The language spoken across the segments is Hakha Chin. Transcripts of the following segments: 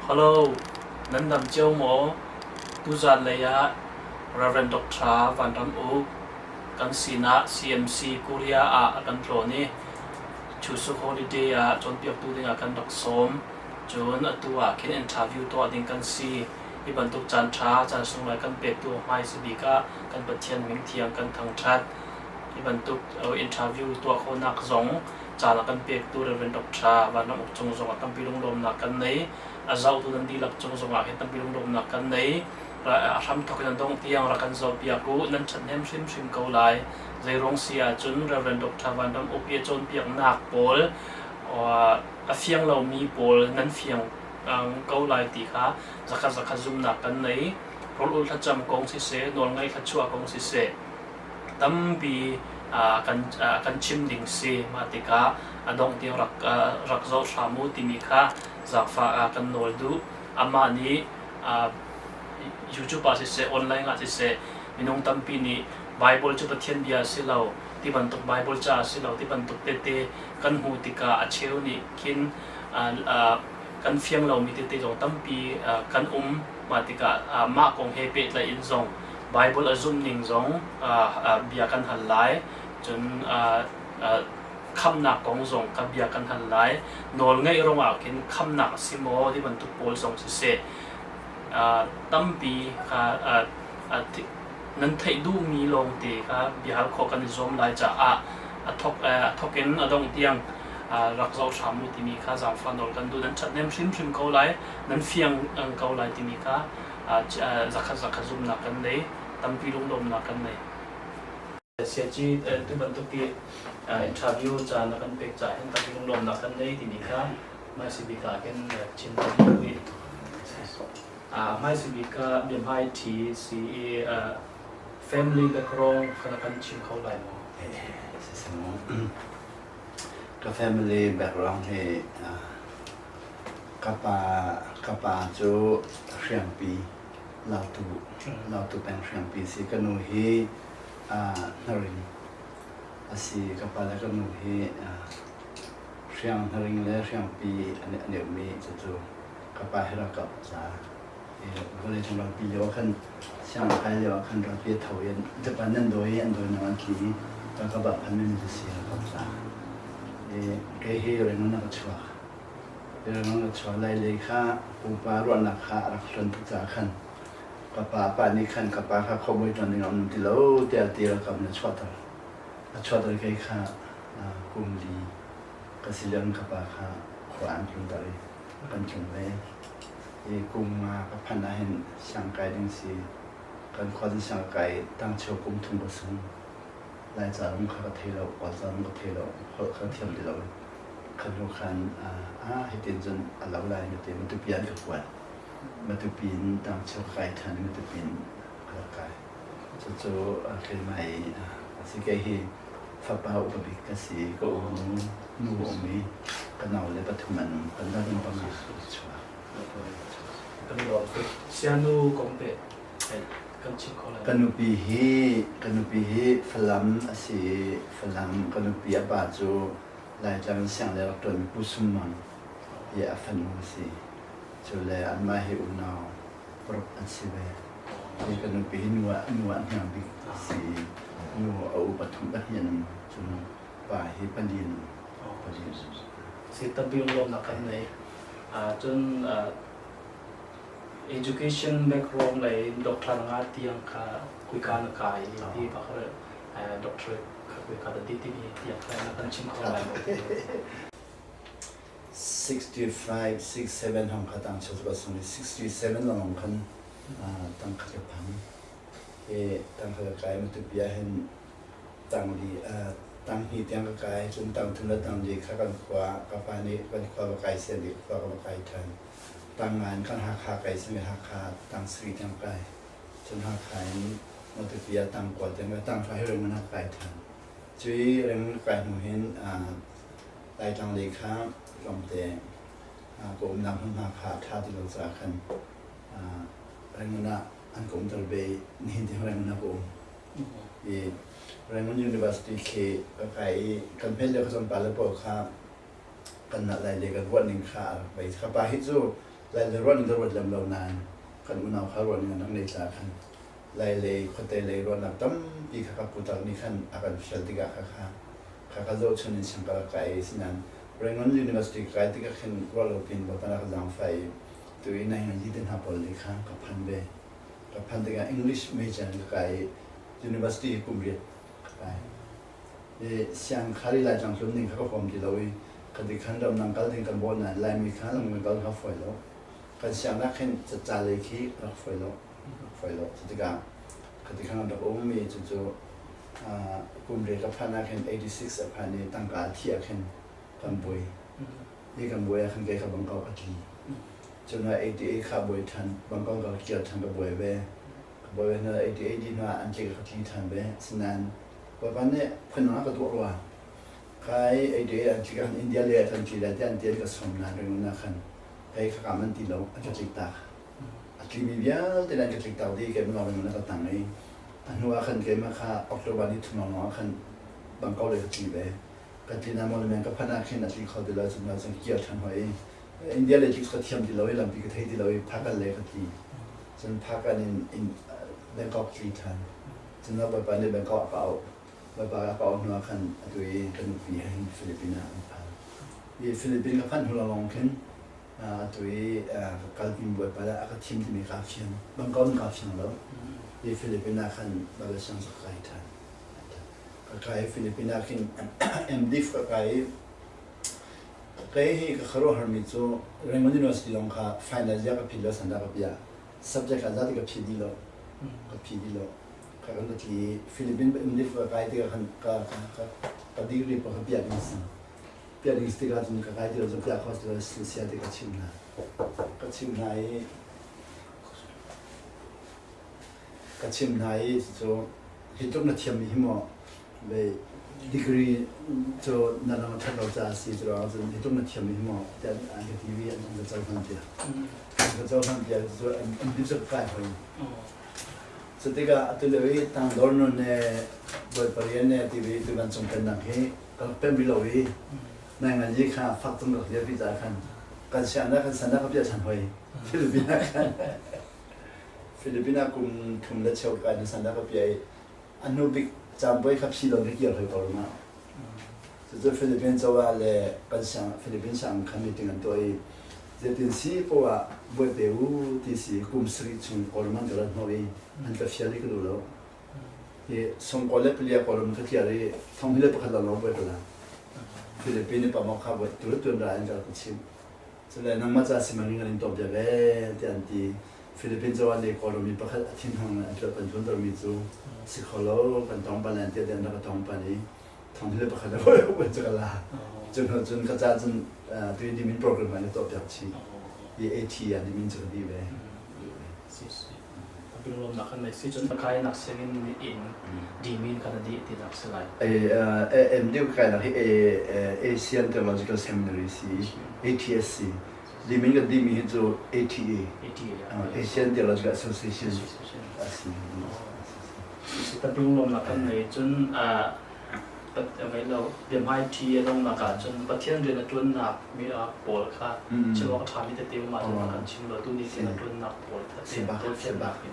Hello, nan dam cio maw? Tuzaan lei ah Rev. Dr. Van Ram Uk kan sinah CMC Korea ah a kan tlawn i Chuseok holiday ah cawnpiaktu dingah kan rak sawm. Cun atu ah khin interview tuah ding kan si. Hi bantuk caan ṭha, caan sunglawi kan pektu hmaisa bik ah kan Pathian min thiang kan thangṭhat. Hi bantuk interview tuah khawhnak zong caan a kan pektu Rev. Dr. Vanram Uk cung zongah tampi lunglawmnak kan nei. A zohtu nan dihlak cung zongah hin tampi lunglawmnak kan nei. A hramthok in a dongh tiang rak kan zohpiak u. Nan ṭhathnem hrimhrim ko lai. Zeiruang si ahcun Rev. Dr. Vanram Uk i a cawnpiaknak pawl a fiang lomi pawl nan fiang ko lai ti kha zakhat zakhat zumnak kan nei. Rawl ul thlacam kong siseh, nawlngaih thluachuah kong siseh, tampi kan chim ding si. Mah tikah a dongh tiang rak zoh hram u timi kha zaangfah kan nawl duh. Amah nih YouTube ah siseh, online ah siseh, minung tampi nih Bible cu Pathian bia a si lo, ti bantuk Bible ca a si lo ti bantuk tete kan hmuh tikah a cheu nih khin kan fiang lomi tete zong tampi kan um. Mah tikah mah kong he pehtlaih in zong Bible a zumh ning zong bia kan hal lai. Cun khamnak kong zong ka bia kan hal lai. Nawlngaih ruangah khin khamnak a si maw ti bantuk pawl zong siseh tampi kha nan theih duhmi lawngte kha biahal khawh kan i zuam lai caah a thok in a dongh tiang rak zoh hram u timi kha zaangfah nawl kan duh. Nan ṭhathnem hrimhrim ko lai, nan fiang ko lai timi kha zakhat zakhat zumhnak kan nei, tampi lunglawmnak kan nei. Siaci tu bantuk i interview caan na kan pek caah hin tampi lunglawmnak kan nei timi kha hmaisabik ah khin chim kan duh i hmaisabik ah biahmai ṭhi si i family background kha na kan chim kho lai maw? Ka family background hi Ka pa cu hriangpi, Lautu peng hriangpi a si. Ka nu hi Hnaring a si. Ka pa le ka nu hi hriang Hnaring le hriangpi an i ummi cucu ka pa hi ralkap a tla. Vawleicung ralpi lio ah khan sianginn kai lio ah khan ralpi a tho i Japan an dawi i an dawinak an tli i ralkap ah phan mi a si ralkap tla. Kei hi Rangoon ah ka chuak. Rangoon ka chuak lai lei kha pupa ruahnak kha a rak hluan tuk caah khan ka pa pa nih khan ka pa kha khuabawi ṭuan ding ah um ti lo tiah a ti ralkap nih a chuahter. A chuahter kei kha kum li ka si lio in ka pa kha khua an tlunter i kan tlung ve. Hi kum nga ka phanh ahhin siangkai ding si. Kan khua cun siangkai tangcheu kum thum ka sung. Laica zong kha ka thei lo, Kawlca zong ka thei lo, holh kha ka thiam ti lo. Kha hnu khan ah hitin cun a lo lai na ti Matupi an ka kuat. Matupi in tangcheu ka kai ṭhan i Matupi in ka rak kai. Cucu keimah i a si kei hi fapa upa bik ka si. Ka u nu a um i ka nau le pathum an um. Kan dang in panga a chuak. Kan lawm tuk. Sianu kong teh kan chim kho lai. Ka nupi hi ka nupi hi Falam a si i Falam ka nupi a pa cu Laitlang sianglei rak ṭuanmi Pu Sum Mang hi a fanu a si. Cu le anmah hi unau paruk an si ve. Hi ka nupi hi nu ah nu ah hniang bik a si i nu a u pathum pahnih an um. Cun pa hi pali an um. Pali an um. Si tampi lawmnak kan nei. Cun education background lei doctor nga tiang kha kuika na kai ti bakar doctorate kha kuika da ti timi tiang kha na kan chim kho lai maw? 65, 67 hong kha tang cheu ka sung i 67 lawng khan tang khat ka phang. I tang khat ka kai Matupi ah hin tang li tang hnih tiang ka kai cun tang thum le tang li kha kan khua ka pa nih kan khua va kai sian i khua ka va kai ṭhan. Tang nga in kan Hakha kai simi Hakha tang sarih tiang kai. Cun Hakha in Matupi ah tang kua tiang kai tang hra hi Rangoon ah kai ṭhan. Cui Rangoon ka kai hnu hin Laitlang lei kha tlawmte ka umnak hmunhma kha a ṭha ti lo caah khan Rangoon ah an ka umter ve i nihin tiang Rangoon ah ka um. I Rangoon University khi ka kai i kan hmet lio ka tlawmpal le pawl kha kan nalh lai le kan ruah ning kha a rak bei. Ka pa hi cu Lai le ruah ning ka ruat lem lo nain kan unau kha ruah ning an rak nei caah khan Lai lei khuate lei ruahnak tampi kha ka putar nih khan a kan fial tikah kha kha kha ka zohchun in siang ka rak kai i sinain Rangoon University ka kai tikah khin ruah lo piin Bawipa na ka zaangfah i tu i nainganzi te hna pawl lei kha ka phan ve. Ka phan tikah English major in ka kai i university hi kum riat ka kai. I siang khari Laitlang tlun ding kha ka huam ti lo i khati khan ramdang kal ding kan bawh nain Laimi kha lam kan kal kha fawi lo. Kan siangnak khin caca lei khi rak fawi lo. Rak fawi lo. Cu tikah khati khan rak ummi cucu kum riat ka phan ah khin 86 a phan i tangka a thih ah khin kan buai. Hi kan buai ah khan kei kha Bangkok ka tli. Cun ah 88 kha buai ṭhan, Bangkok ka kir ṭhan ka buai ve. Ka buai ve hnu 88 dih hnu ah an tlik ka tli ṭhan ve. Asinain Bawipa nih phundang a ka tuah rua. Kai 88 an tlik ah khan India lei ah kan tli lai tiah an ti an ka sawm nain Rangoon ah khan kei kha ka man ti lo, an ka tlik tak. A tlimi vialte le an ka tlik tak dih keimah lawng Rangoon ah ka tang i a hnu ah khan keimah kha October ni thum lawnglawng ah khan Bangkok lei ka tli ve. Ka tli na maw le ka phanh ah khin a tli kho ti lo cun cun kir ṭhan hoi i India lei tlik ka thiam ti lo i lampi ka thei ti lo i Phakan lei ka tli. Cun Phakan in, in Bangkok tli ṭhan. Cun Bawipa nih Bangkok a ka auh. Bawipa a ka auh hnu ah khan atu i ka nupi he hin Philippines ah an phan. I Philippines ka phanh hnu lawnglawng khin atu i ka kalpi Bawipa le a ka thim timi kaa fiang. Bangkok in kaa fiang lo. I Philippines ah khan Baibal sianginn ka kai ṭhan. Ka kai Philippines ah khin MDiv ka kai i kei hi ka khuaruahharmi cu Rangoon University zong kha final year ka phit lo sandah ka piah. Subject kha zati ka phit dih lo. Ka phit dih lo. Ka kan ka tli i Philippines MDiv ka kai tikah khan ka ka ka ka degree pa ka piah ding si. Piah ding si tikah cun ka kai ti lo cu piah kho ti lo sia ti ka chim hna. Ka chim hna i Ka chimh hna i cucu hi tluk na thiammi hi maw vei degree cu na lang a ṭhat lo caah a si cu ruangah cun hi tluk na thiammi hi maw tiah an ka ti i an ka cohlan piak. An ka cohlan piak cucu an bia cu ka kai hoi. Cu tikah atu lio i tangdor nun le Bawipa rian le ti ve tu vancung pennak hi ka rak pem rih lo i nainganzi kha fak tung rak dirpi caah khan kan siangnak kan san ah ka piah ṭhan hoi. Philippines ah khan. Philippines ah kum thum le cheu kai na san dah ka piah i a hnu bik caanpuai kha phi lon ka kir hoi ko ruma. Cucu Philippines cozah le kan siang Philippines siang khan meeting an tuah i zeitin si poah buai pe u ti si kum sarih chung Kawlram an ka rat hnawh i an ka fial i ka duh lo. Hi songkaw le palia Kawlram ka tliar i thong hi le pakhat lawnglawng buai ka la. Philippines i pamok kha buai tu le tuan ra in ka rak ka chimh. Cule nangmah ca simanring an in tuah piak ee tiah an ti. Philippines cozah nih Kawlram mi pakhat a thinhung an tuah kan ṭuantermi cu si kho lo kan tong bal tiah an rak ka tong pan i thong hi le pakhat a voi cu ka la. Cu hnu cun ka ca cun tu i dimin program an i tuah piak chih. I AT ah dimin cu ka dih ve. Lunglawmnak kan nei si cun kainak sianginn in dimin kan dih tinak si lai. MD kainak hi Asian Theological Seminary si ATSC dimin kan dihmi hi cu ATA Asian Theological Association a si. Kan lunglawmnak kan nei cun biahmaiṭhi a donghnak ahcun Pathian rian a ṭuannak mi pawl kha chim awk a ṭhami tete um ahcun kan chim lo tu nih rian a ṭuannak pawl tawlfiannak hi.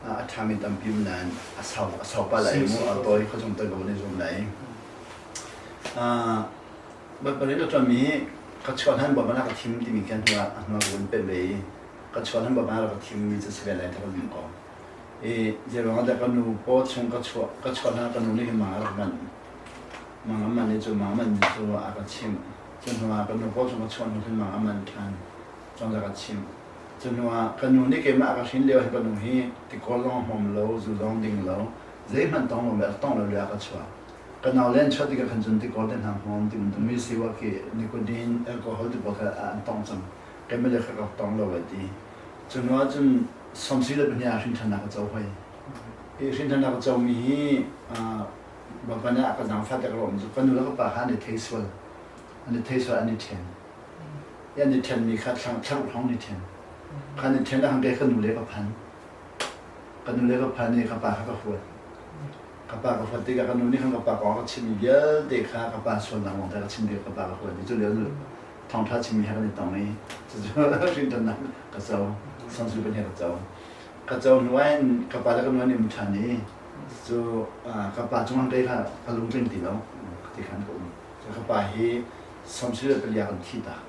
A ṭhami tampi um nain a sau a sau pah lai mu a tawi kho chung tawi ko ne zum lai. Baibal a ṭuanmi hi ka chuah hlan bawm ah ka thim timi khan hnu ah hnu ah ka vun pemh ve i ka chuah hlan bawm ah ka thimmi cu si ve lai ti ka zum ko. I zeiruang ah dah ka nu paw chung ka chuah ka chuah hlan ka nu nih hin mang a rak manh. Mang a manh i cu mang a manh cu a ka chimh. Cu hnu ah ka nu paw chung ka chuah hnu khin mang a manh ṭhan. Cun a ka chimh. Cu hnu ah ka nu nih keimah a ka hrin lio hi ka nu hi tikawl zong a hmawm lo, zu zong ding lo, zeihmanh tong lo le a tong lo lio ah ka chuah. Ka nau le an chuah tikah khan cun tikawl te hna hmawm ti bantuk mi siwa khi nicotine, alcohol ti pawl kha an tong cang. Keimah le kha ka tong lo a ti. Cu hnu ah cun 72 ah hrinṭhannak ka co hoi. Hi hrinṭhannak ka comi hi Bawipa nih a ka zaangfah tiah ka ruahmi cu ka nu le ka pa kha an i thei sual. An i thei sual, an i ṭhen. Hi an i ṭhenmi kha thlaruk hrawng an i ṭhen. Kha an i ṭhen ah khan kei ka nu le ka phan. Ka nu le ka phan i ka pa kha ka huat. Ka pa ka huat tikah ka nu nih khan ka pa kong a ka chimmi vialte kha ka pa sualnak lawng te a ka chim tikah ka pa ka huat i cu lio nu thawngṭha chimmi he kan i tong i cucu Hrinṭhannak ka co. Sangsu pahnih ka co. Ka co hnu ah hin ka pa le ka nu an i um ṭhan i cu ka pa cungah kei kha ka lungtling ti lo. Ti khan ka um. Ka pa hi samsui le palia kan thi tak.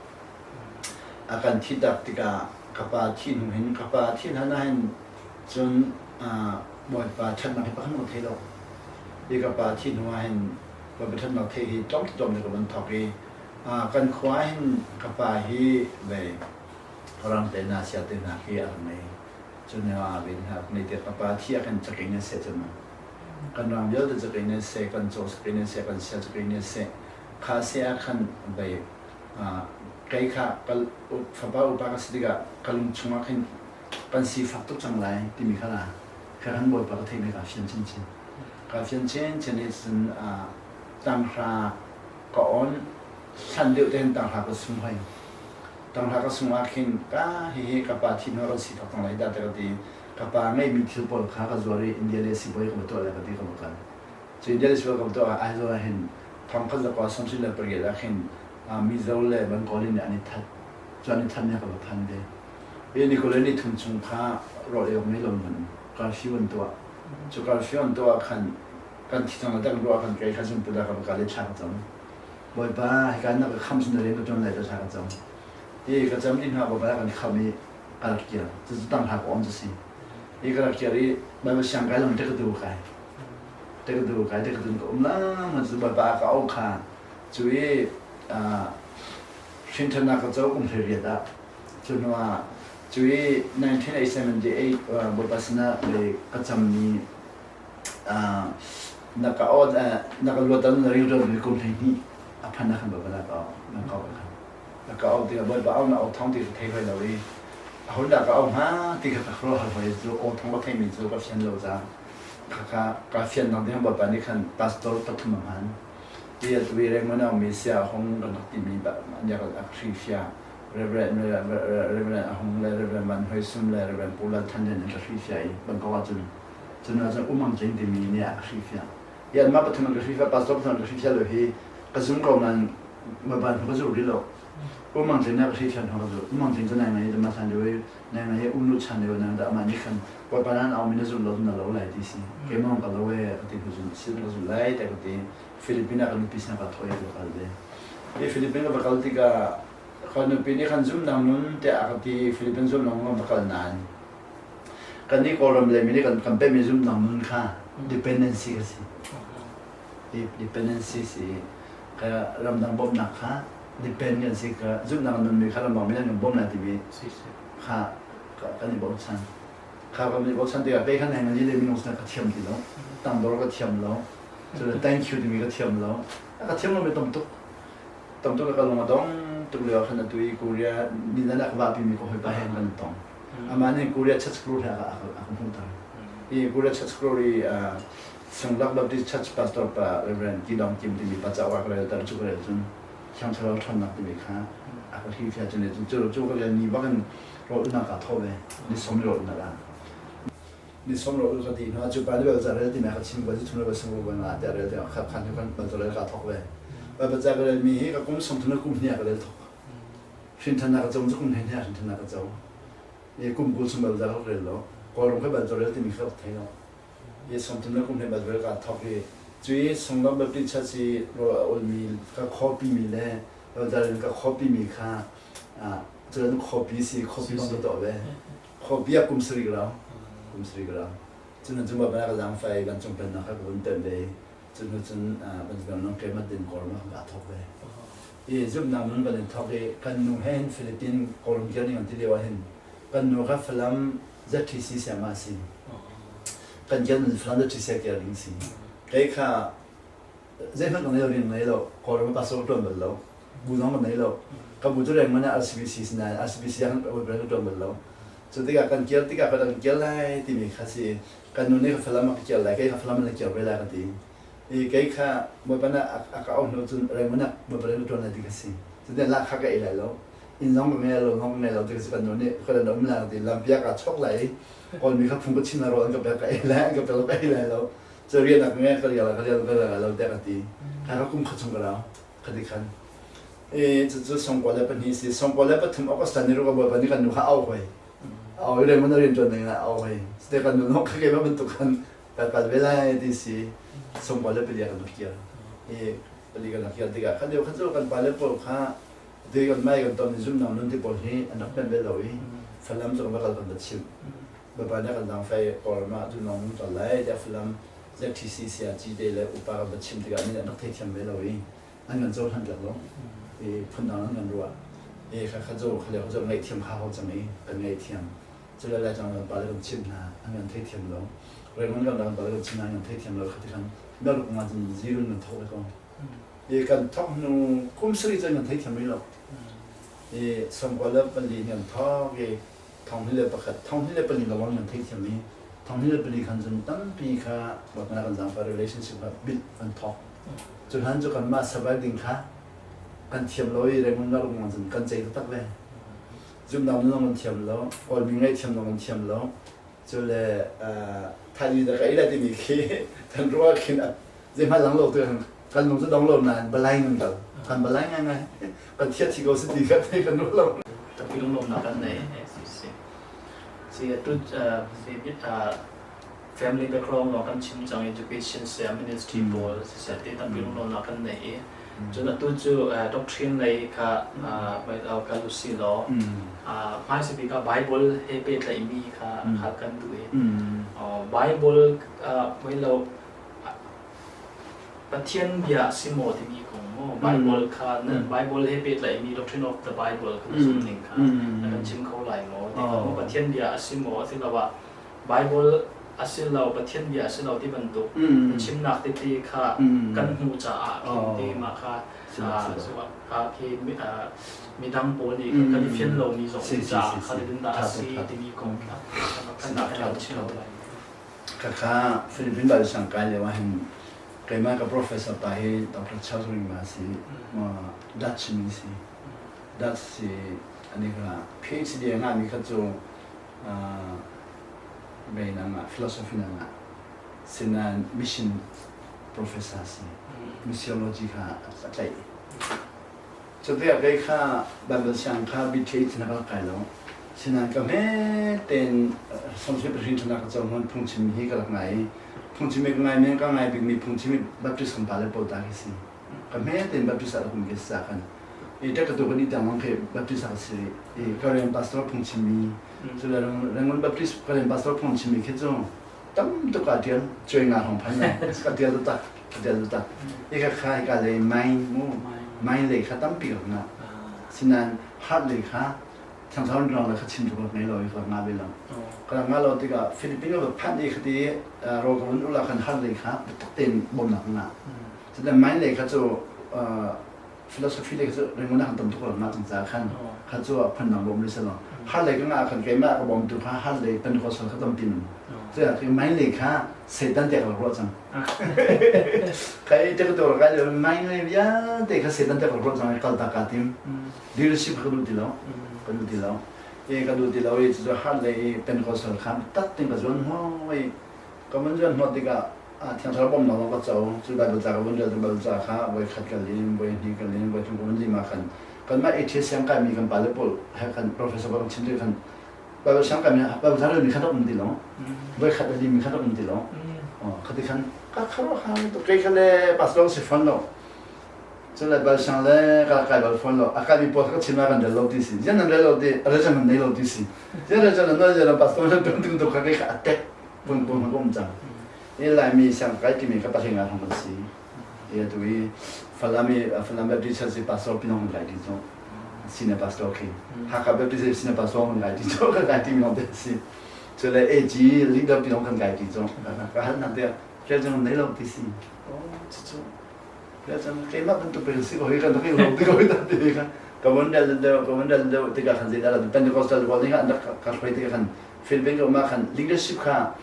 A kan thi tak tikah ka pa thih hnu hin ka pa thih hlan ah hin cun Bawipa ṭhatnak hi pakhat ka thei lo. Hi ka pa thih hnu ah hin Bawipa ṭhatnak theih hi tlawm tlawm in ka van thawk i kan khua ah hin ka pa hi vei rang te hna sia te hna khi a rak ngei. Cun ah vei hna rak ngei tiah ka pa thih ah khan cakei nan seh cun kan rang vialte cakei nan seh, kan caw cakei nan seh, kan sia cakei nan seh. Kha seh ah khan vei kei kha fapa upa ka si tikah ka lung chungah khin kan sifak tuk cang lai timi kha la kha kan Bawipa ka theihmi kaa fian chinchin. Kaa fian chinchin i cun tanghra ka on hlan deuh tein tanghra ka sung hoi. Tanghra ka sung ah khin ka hihi ka pa thi hnu kan sifak cang lai dah te ka ti. Ka pa ngeihmi thil pawl kha ka zuar i India le sibawi ka va tuah lai ka ti ka va kal. Cu India le sibawi ka va tuah ah Aizawl ah hin thongkhat zakua sawmsarih le pariat ah khin Mizo le Bengali nih an i that. Cu an i thatmi ah ka va phan ve. Hi ni kul le ni thum chung kha rawl ei awk ngei lo in kan um. Curfew an tuah. Cu curfew an tuah ah khan kan thi cang le tak ruah khan kei kha zungput ah ka va kal i thla ka cam. Bawipa, hika na ka khamh sin na rian ka ṭuan lai tiah thla ka cam. Hi ka cam dih hnu ah Bawipa kan khamh i ka rak kir. Cucu tanghra ka on cu si. Hi ka rak kir i Baibal siang kai lang ṭek ka kai. Ṭek ka kai, ṭek ka ka um lengmang cu Bawipa a ka auh kha cu i hrinṭhannak ka co kum 18 ah cu hnu ah cu i 1978 Bawipa sinah le ka cammi na ka aw na ka luat na ringṭuan mi kum 12 a phan ah khan Bawipa na ka auh na ka auh khan na ka auh tikah Bawipa au na au thawng ti ka thei hoi lo i aho dah ka auh hnga ti kha ka khuaruahhar hoi cu aw thawng ka theihmi cu ka fian lo caah khakha ka fian nak ding Bawipa nih khan pastor pathum a hman ti atu i Rangoon a ummi sia hong kan rak timi a hri Reverend Reverend Ahung le Reverend Van Hoi Sum le Reverend Pu Lal Than Lian an ka hri fia i Bangkok ah cun cun ah cun Umang Tling timi nih a ka hri fia i anmah pathum an ka hri fia pastor pathum an ka hri fia lo hi ka zum ko nain ban ka zul rih lo Umang Tling nih a ka hri fia hnu ka zul Umang Tling cu nai ngai i ma hlan lio i nai ngai i unu chan lio nang dah amah nih khan Bawipa nan au mi na zul lo na lo lai ti si keimah ka lo e ka ti hnu zul sin ka zul lai te ka ti Philippines ah ka nupi sin ka thoi ka kal ve i Philippines ka va kal tikah ka nupi nih khan zumnak nun tiah a ka ti Philippines zumnak nun va kal nain kannih Kawlram lei mi nih kan kan pehmi zumnak nun kha dependency ka si dependency si ka ramdang bawmhnak kha depend kan si ka zumhnak nun mi kha ramdang mi nan kan bawm lai timi kha kan i bochan kha kan i bochan tikah kei kha nai ngan le minung sinah ka thiam ti lo tangdor ka thiam lo cun thank you timi ka thiam lo ka thiam lo mi tam tuk tam tuk ka lung a dong tuk lio khan atu i Korea nizan ah ka vahpi mi ka hawipa he kan tong amah nih Korea Church Group he a ka hmuhter i Korea Church Group i Sunglak Baptist Church pastor pa Reverend Ki Dong Kim timi pa cauk a ka relter cu ka rel cun Thiang Thlarau ṭhawnnak timi kha a ka hlifia cun cu cu ka rel ni bak in rawl ulhnak aa thawh ve ni sawm rawl ulhnak ah ni sawm rawl ul ka ti hnu ah cu pa nih bel ca rel timi a ka chim ko cu thum le sung ko nga tiah rel tiah kha khan kan bal rel ka thawk ve Baibal ca ka rel mi hi ka kum 30 le kum hnih ah ka rel thawk hrinṭhannak ka co cu kum hnih ah hrinṭhannak ka co i kum 20 chung bal ca ka rel lo Kawlram kha bal ca rel timi kha ka thei lo i 30 le kum hnih bal rel ka thawk i cu i Sunglam Baptist Church i rawl a ulmi ka khawpi mi le Baibal in ka khawpi mi kha cun khuapi si khuapi bang ka tuah ve khuapi ah kum sarih ka rau kum sarih ka rau cun cun baibal ka zaangfai vancung pennak kha ka vun pemh ve cun hnu cun vancung nang kemat din kawlram ah ka thawk ve i zumhnak nun kan in thawk i kan nu he hin Philippine kawlram kir ning an ti lio ah hin kan nu kha Falam ZTC siama si kan kir nun Falam ZTC kir ding si kei kha zeihmanh ka ngei lo rian ngei lo kawlram ah pastor ka ṭuan bal lo bu zong ka nei lo ka bu cu reng man ah RCBC sinain RCBC ah kan ka ṭuan bal lo cu tikah kan kir tikah kan kir lai timi kha si kan nu nih ka Falam ah ka kir lai kei kha Falam ah na kir ve lai ka ti i kei kha Bawipa nih a ka auh hnu cun Rangoon ah Bawipa rian ka ṭuan lai ti ka si cutin lahkhah ka ei lai lo inn zong ka ngei lo zong ka ngei lo ti ka si kan nu nih ka na um lai ti lampi ah kaa chok lai i Kawlmi kha phung ka chim lai rawl an ka pek ka ei lai an ka pek lo ka ei lai lo cu rian ah ka ngei ka rial ka rial ka rial lo tiah ka ti kha ka kum kha chung ka rau ka ti khan. I cucu 92 si. 93 August thla ni ruk a Bawipa nih kan nu kha a auh hoi. A auh i Raymond a rian ṭuan ding ah a auh hoi. Cute kan nu kha keimah bantuk khan kan kal ve lai ti si. 94 ah kan rak kir. I pali kan rak kir tikah kha lio kha cu kan pale pawl kha ti kan mai kan ton i zumnak nun ti pawl hi an rak pemh ve lo i Falam cu kan va kal kan va chimh. Bawipa nih a kan zaangfai Kawlram ah cu nong kal lai tiah Falam ZTC sayagyi te le upa kan va chim tikah an rak theithiam ve lo i an kan cohlan piak lo i phundang an kan ruah i kha kha cu kha le kha cu ngaihthiam kha ho cang i kan ngaihthiam cu le lai cang kan pa le kan chimh hna an kan theithiam lo Raymond kan kan pa le kan chimh hna an kan theithiam lo kha ti khan meluk nga cun zirun kan thok le ko i kan thok hnu kum sarih cun kan theithiam rih lo i 94 kan thok i 2001 2004 lawng kan theithiam i 2004 khan cun tampi kha Bawipa kan zaangfah relationship kha build kan thawk. Cu hlan cu kanmah survive ding kha kan thiam lo i Raymond Lar kong cun kan cei taktak ve. Zumnak nun kan thiam lo, Kawlmi ngaihthiam zong kan thiam lo. Cu le Thai da ka ei lai timi khi kan ruah khin zeihmanh lang lo tu kan lung cu dong lo nain balai ngan dal kan balai ngaingai kan thiat thi ko si ti kha thei kan ruah lo. Tapi lunglawmhnak kan nei si si atu family background lawng kan chim cang education se ministry pawl siseh te tampi lunglawmhnak kan nei i cun atu cu doctrine lei kha kal usi law hmaisa bik ah Bible he pehtlaihmi kha kha kan duh i Bible mei lo Pathian bia a si maw timi kong maw Bible kha na Bible he pehtlaihmi doctrine of the Bible kha na zumh ning kha na kan chim kho lai maw ti kha maw Pathian bia a si maw asiloah Bible a si lo Pathian bia a si lo ti bantuk na chimnak tete kha kan hmuh caah khin te mah kha khi midang pawl nih kan i fian lomi zong caah kha zeitindah a si timi kong kha kan chim kho lai. Khakha Philippine Bible sang kai lio ahhin keimah ka professor pa hi Dr. Charles Ringma si, Dutch mi si. Dutch si ani kha PhD a ngahmi kha cu bei na ngah, philosophy na ngah. Sinain mission professor si. Missiology kha a tlaih. Cutikah kei kha Baibal siang kha BTH na ka kai lo. Sinain ka hme tein sawmsarih pahnih ṭhanak ka co hman phungchim hi ka rak ngai i phungchim hi ka ngai men ka ngai bikmi phungchim hi Baptist kan pale pawl ta khi si. Ka hme tein Baptist ah rak um khi si ca khan. I ṭek ka tu kan i tiang lawng khi Baptist ah ka si rih. I Korean pastor phungchimmi, cule Rangoon Baptist Korean pastor phungchimmi khi cu tam tuk aa ṭial cuai nga hrawng phan ka ṭial taktak ka ṭial taktak i ka kha hika lei mind mu mind lei kha tampi ka ngah sinain heart lei kha thiangthar rang le kha chim tuk ngei lo i ka ngah ve lo ka ngah lo tikah Philippines ka phanh i khati ro ka vun ula khan heart lei kha biatak tein bawmnak ka ngah cutin mind lei kha cu philosophy lei cu ringon ah kan tam tuk lo na cang ca khan kha cu phun dang bawm rih lo har lei ka ngah khan keimah ka bawmtu kha har lei Pentecostal kha tampi nun cu ke mind lei kha Satan te ka ruah cang kai te ka to ka le mind lei vialte kha Satan te ka ruah cang kal ta ka tim leadership ka duh ti lo ka duh ti lo e ka duh ti lo i cu har lei Pentecostal kha tak ting ka zuan hoi Ka vun zuan hnawt tikah Thiang Thlarau bawmhnak lawng ka co. Cu Baibal ca ka vun rel cu Baibal ca kha voi khat ka lim, voi hnih ka lim, voi thum ka vun lim ah khan kanmah atheist siangkaimi kan pale pawl he khan professor pa kan chim tikah khan Baibal siangkaimi Baibal ca relmi kha rak um ti lo. Voi khat a limmi kha rak um ti lo. Khati khan ka kharuahhar tuk. Kei kha le pastor si fawn lo. Cun bal sang le ka kai bal fawn lo. A kaimi pawl kha ka chim ah kan rel lo ti si. Zian nan rel lo ti, a rel cang nan nei lo ti si. Zian rel cang nan noi lo pastor nan tung tung tuk kha kei kha a tek pun pun ka um cang. I Laimi siang kai timi kha pahling ah hong kan si. I atu i Falam i Falam Baptist Church i pastor pinong kan kai ti cu. Senior pastor khi. Hakha Baptist senior pastor kan kai ti cu kan kai ti mi te si. Cule AG leader pinong kan kai ti cu. Ka hal nak te rel cang nei lo ti si. Oh, cucu keimah bantuk pe si ko hi kan rak i lawm ti ko hi ti kha ka von rel deuh ka von rel deuh tikah khan zeidah la Pentecostal pawl nih khan rak ka hruai tikah khan Philippines ka um ah khan leadership kha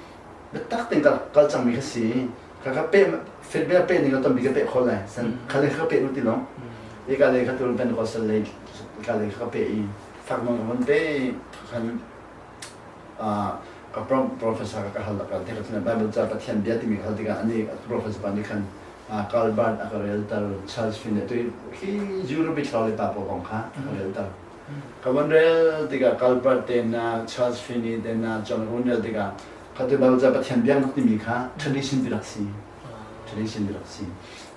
biatak tein kal kal cangmi kha si kha ka pe Philippines pe ning ka tampi ka pe kho lai san kha le ka pe nu ti long i ka le kha tu Pentecostal lei ka le kha ka pe i fak nawn ka von pe khan ka professor ka hal ka te ka Bible ca Pathian bia timi ka hal tikah ani professor pa nih khan. Karl Barth a ka relter, Charles Finney tu hi Europe i thlarau le pa pawl kong kha a ka relter. Ka van rel tikah Karl Barth te hna, Charles Finney te hna, John O'Neill tikah kha tu Bible ca Pathian biaknak timi kha tradition ti rak si. Tradition ti rak si.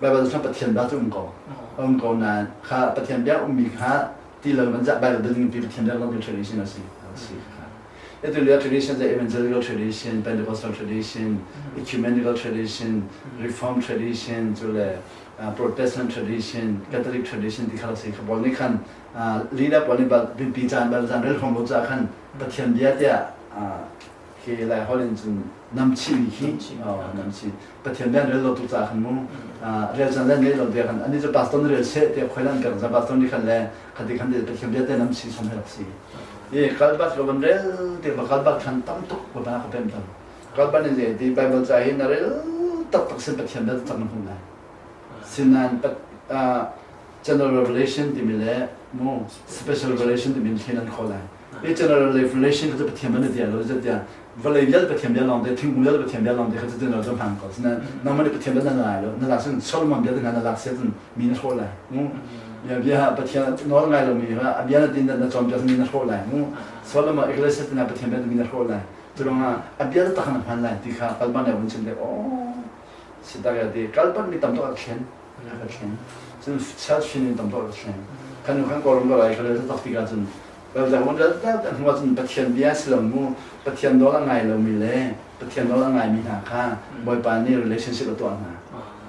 Bible cu Pathian bia cu um ko. Um ko nain kha Pathian bia ummi kha ti lo kan cah Bible ding pi Pathian biak lo tradition a si. Si kha. Atu lio tradition cu evangelical tradition, Pentecostal tradition, ecumenical tradition, Reformed tradition, cu le Protestant tradition, Catholic tradition ti kha si. Kha pawl nih khan leader pawl nih bipi caan bal zan rel hom lo ca khan Pathian bia tiah khi Lai holh in cun namchih mi khi namchih Pathian bia rel lo tu ca khan mu rel caan le ngei lo bia khan ani cu pastor rel seh tiah khoilan pek za pastor nih khan le khati khan Pathian bia te namchih som he rak si. I kalbat ka van rel ti ba kalbat khan tam tuk ba ba ka pem tam. Kalbat ni zei ti Bible ca hi na rel taktak sin Pathian bia tak na hmu lai. Sinan general revelation timi le mu special revelation timi thlen an kho lai. I general revelation kha cu Pathian ban ti lo zetia vawlei vial Pathian bia lawng te thingkung vial Pathian bia lawng te kha cu general cu hman ko. Sinan nangmah nih Pathian bia na ngai lo na lak sin Solomon bia te na lak sia cun mi na hrawh lai. Mu bia bia Pathian nawl ngai lomi kha a bia na tin na cawnpiak mi na hrawh lai. Mu Solomon Ecclesiastes na Pathian bia mi na hrawh lai. Cu ruangah a bia taktak na hman lai ti kha kalban nih a vun chim dek oh si tak ya ti kalban mi tam tuk a thlen a thlen cun church fin in tam tuk a thlen kan nu kan kawlram ka lai ka rel tak tikah cun hnu cun Pathian bia si lo mu Pathian nawl a ngai lomi le Pathian nawl a ngaimi hna kha Bawipa nih relationship a tuah hna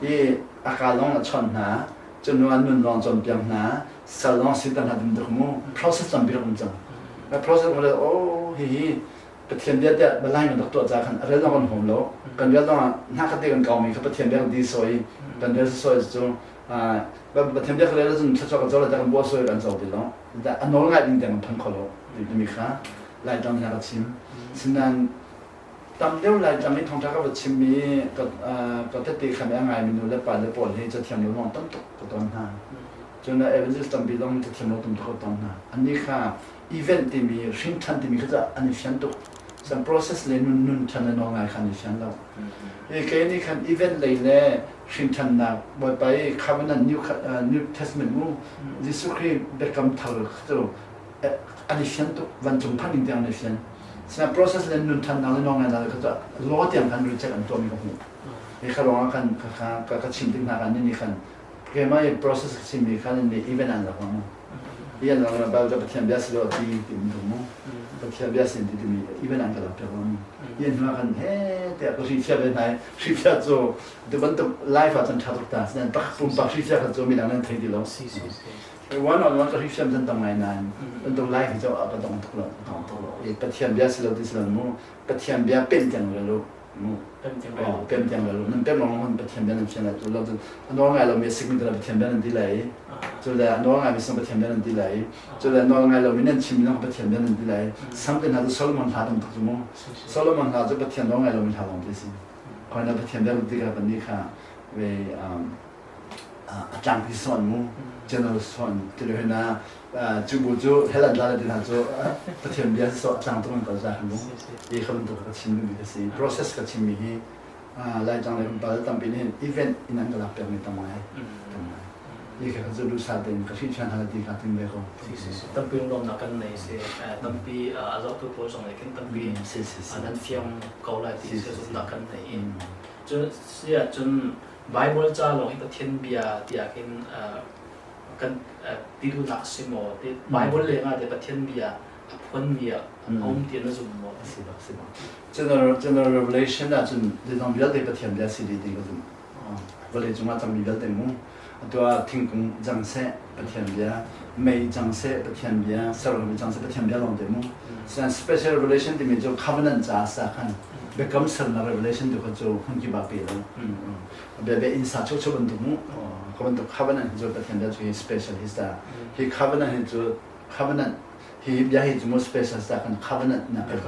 i a ka lawng a chawnh hna cun hnu ah nun lawng cawnpiak hna sal lawng siter hna tum mu process tampi rak um cang process ko le oh hihi Pathian bia tiah balai kan rak tuah ca khan a rel zong kan hom lo kan rel zong ah hna khat te kan kaumi kha Pathian bia kan ti sawi kan rel sawi cu Pathian bia ka rel cun thluachuah kan co le kan buah sawi kan co ti lo a nawl ngai ding tiang kan phan kho lo timi kha Laitlang hna ka chim sinain tam deuh Laitlang i thawngṭha ka va chimmi ka tette khan a ngaimi nu le pa le pawl hi cathiam lo lawng tam tuk ka ton hna cun evangelist tampi zong cathiam lo tam tuk ka ton hna annih kha event timi hrinṭhan timi kha cu an i fian tuk san process le nun nun ṭhan le nawl ngai kha an i fian lo i kei nih khan event lei le hrinṭhannak Bawipa i covenant new New Testament mu Jesuh Khrih biakam thar cu an i fian tuk vancung phanh ding tiang an i fian sinain process le nun ṭhannak le nawl ngai kha cu law tiang khan reject an tuahmi ka hmuh hi kha ruangah khan ka chim tik hna khan nih khan keimah i process ka chimmi khan nih event an lak mu Ian lang na Bible Pathian bia si lo ti ti um tung mu Pathian bia sin ti timi even an ka lak piak lo mu Ian hnu ah khan he tiah ka hrifia ve hna hrifia cu tu bantuk life ah cun ṭha tuk ta sinan pak pumpak hrifia kha cu midang nan thei ti lo one on one ka hrifia cun tam ngai nain bantuk life hi cu ka dong tuk lo dong tuk lo Pathian bia si lo ti si lo mu Pathian bia pen tiang rel u mu pem tiang rel u nan pem lawng hon Pathian bia nan fian lai tu lo cun a nawl ngai lomi a sikmi tu Pathian bia nan ti lai cu le a nawl ngaimi sang Pathian bia nan ti lai cu le nawl ngai lomi nan chimmi zong Pathian bia nan ti lai sam te hna cu Solomon hla tam tuk cu mu Solomon hla cu Pathian nawl ngai lomi hla lawng te si khoi na Pathian bia ti ka kan ni kha ve a tlangpi sawn mu general sawn ti le na cu bu cu hell an la ti hna cu Pathian bia so a tlang tung an kal za mu i kha bantuk ka chim mi ka si process ka chim mi hi Laitlang le kan pal tampi nih event in an ka lak piak mi tam ngai tam ngai i kha cu duhsah tein ka hrih ṭhan hal ti kha tim ve ko tampi lawmnak kan nei si tampi a zohtu pawl zong nih khin tampi nan fiang ko lai ti si zumhnak kan nei cun si ahcun Bible ca lawng hi Pathian bia tiah khin kan ti duhnak si maw ti Bible lengah te Pathian bia a phuanmi ah an um ti na zum maw? Si bak si bak. General General Revelation ah cun zeizong vialte Pathian bia si dih ti ka zumh. Vawlei cungah cangmi vialte mu. Atu ah thingkung cang seh Pathian bia, mei cang seh Pathian bia, sermi cang seh Pathian bia lawng te mu. Sian special revelation timi cu covenant ca sa khan biakam sernak revelation tu kha cu hmun kip ah pe lo. Bia bia inn sa chuk chuk bantuk mu. Ka bantuk covenant hi cu Pathian bia cu hi special hi sa. Hi covenant hi cu covenant hi bia hi cu mu special sa kan covenant na kal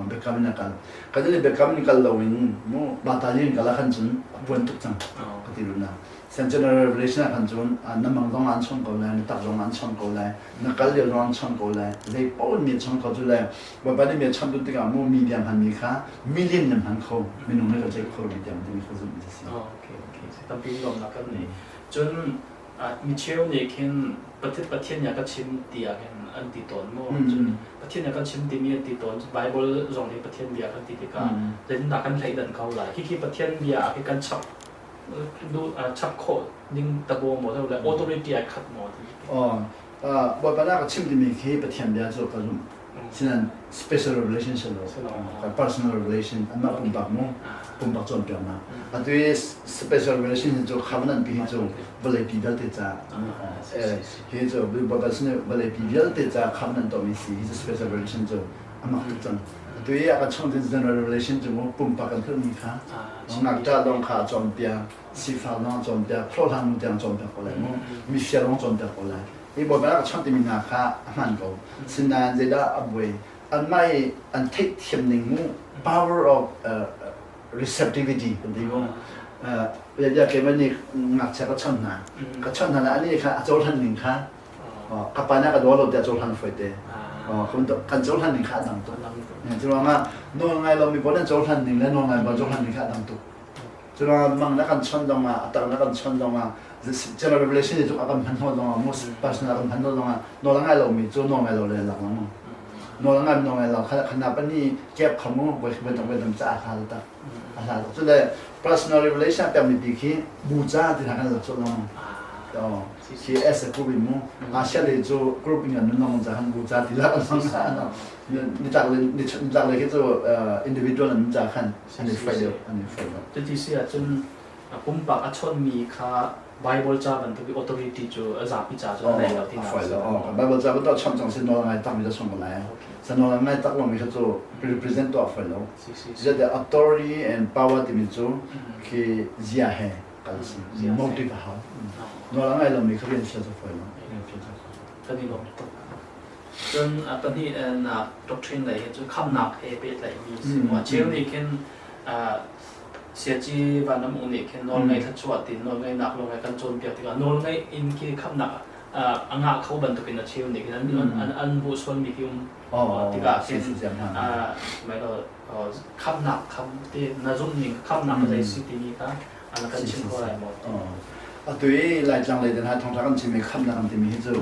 biakam na kal kan ni biakam ni kal lo in mu batali in kala khan cun buan tuk cang ka ti lu na. San General Revelation ah khan cun na mang zong an chawng ko lai, na tak zong an chawng ko lai, na kal lio zong an chawng ko lai, zei paoh in mi chawng ko cu le Bawipa nih mi a chawnh tikah mu media hman mi kha million nan hman kho, minung nih kan ceih kho mi tiang timi kha zumh a si. Okay, okay. Tampi lawmnak kan nei. Cun micheu nih khin Pathian nih a ka chim tiah khin an ti tawn maw? Cun Pathian nih a kan chim timi an ti tawn. Bible zong nih Pathian bia kan ti tikah zeitindah kan thleidan kho lai? Khikhi Pathian bia ah khi kan chap chap khawh ning tabo maw le authority ai khat maw ti? Bawipa nih a ka chim timi khi Pathian bia cu ka zumh. Sinan special revelation si lo. Personal revelation anmah pumpak mu pumpak cawnpiaknak. Atu i special revelation hi cu covenant pi hi cu vawleipi vialte ca hi cu Bawipa sin vawleipi vialte ca covenant tuahmi si hi cu special revelation cu a mak tuk cang. Atu i a kan chawnh general revelation cu mu pumpak kan hngalhmi kha ngakṭah lawng kha a cawnpiak, sifak lawng a cawnpiak, hlawhhlang nu tiang cawnpiak ko lai mu, mifia lawng cawnpiak ko lai. Hi Bawipa rak chawnh timi hna kha a hmaan ko. Sinain zeidah a buai? Anmah i an theihthiam ning mu power of receptivity kan ti mu. Bia keimah nih ngakchia ka chawnh hna. Ka chawnh hna le anih kha a cohlan ning kha ka pa nih a ka daw lo tiah cohlan fawi te. Kan cohlan ning kha a dang tuk. Cu ruangah nawl ngai lomi pawl an cohlan ning le nawl ngai pawl cohlan ning kha a dang tuk. Curuangah mang na kan chawnh zongah, a tak na kan chawnh zongah, general revelation hi a kan hman hnawh zongah, most personal a kan hman hnawh zongah, nawl a ngai lomi cu nawl ngai lo le lak lengmang. Nawl a ngai nawl ngai lo kha khana pan i kep kha mu voi voi dang voi dang ca kha tak. A hla tuk. Cule personal revelation pekmi pi khi bu ca ti hna kan lak cawh lengmang. Oh, khi as a group in mu. Asia le cu group in kan nun lengmang ca khan bu ca ti lak lengmang. Nitlak le nitlak le khi cu individual an ca khan an i hruai deuh an i hruai deuh. Cuti si ahcun pumpak a chawnhmi kha Bible ca bantuk i authority cu a zapi ca cu a nei lo tinak a si. Bible ca bantuk chawnh cang si nawl ngai takmi cu sung ko lai. Sa nawl ngai tak lomi kha cu represent tuah fawi lo. Zeicahtiah authority and power timi cu khi zia he kal si. Motive a hau. Nawl a ngai lomi kha rian fial cu fawi lo. Kan i lawm tuk. Cun pahnihnak doctrine lei hi cu khamnak he pehtlaihmi a si. A cheu nih khin Siaci Vanram Uk nih khin nawlngaih thluachuah tin nawlngaihnak lawng he kan cawnpiak tikah nawlngaih in khi khamnak a ngah kho bantukin a cheu nih khin an hmuh sualmi khi um tikah khin khamnak kham te na zumh ning khamnak zei si timi kha an kan chim kho lai maw? Atu i Laitlang lei hna thawngṭha kan chim i khamnak kan timi hi cu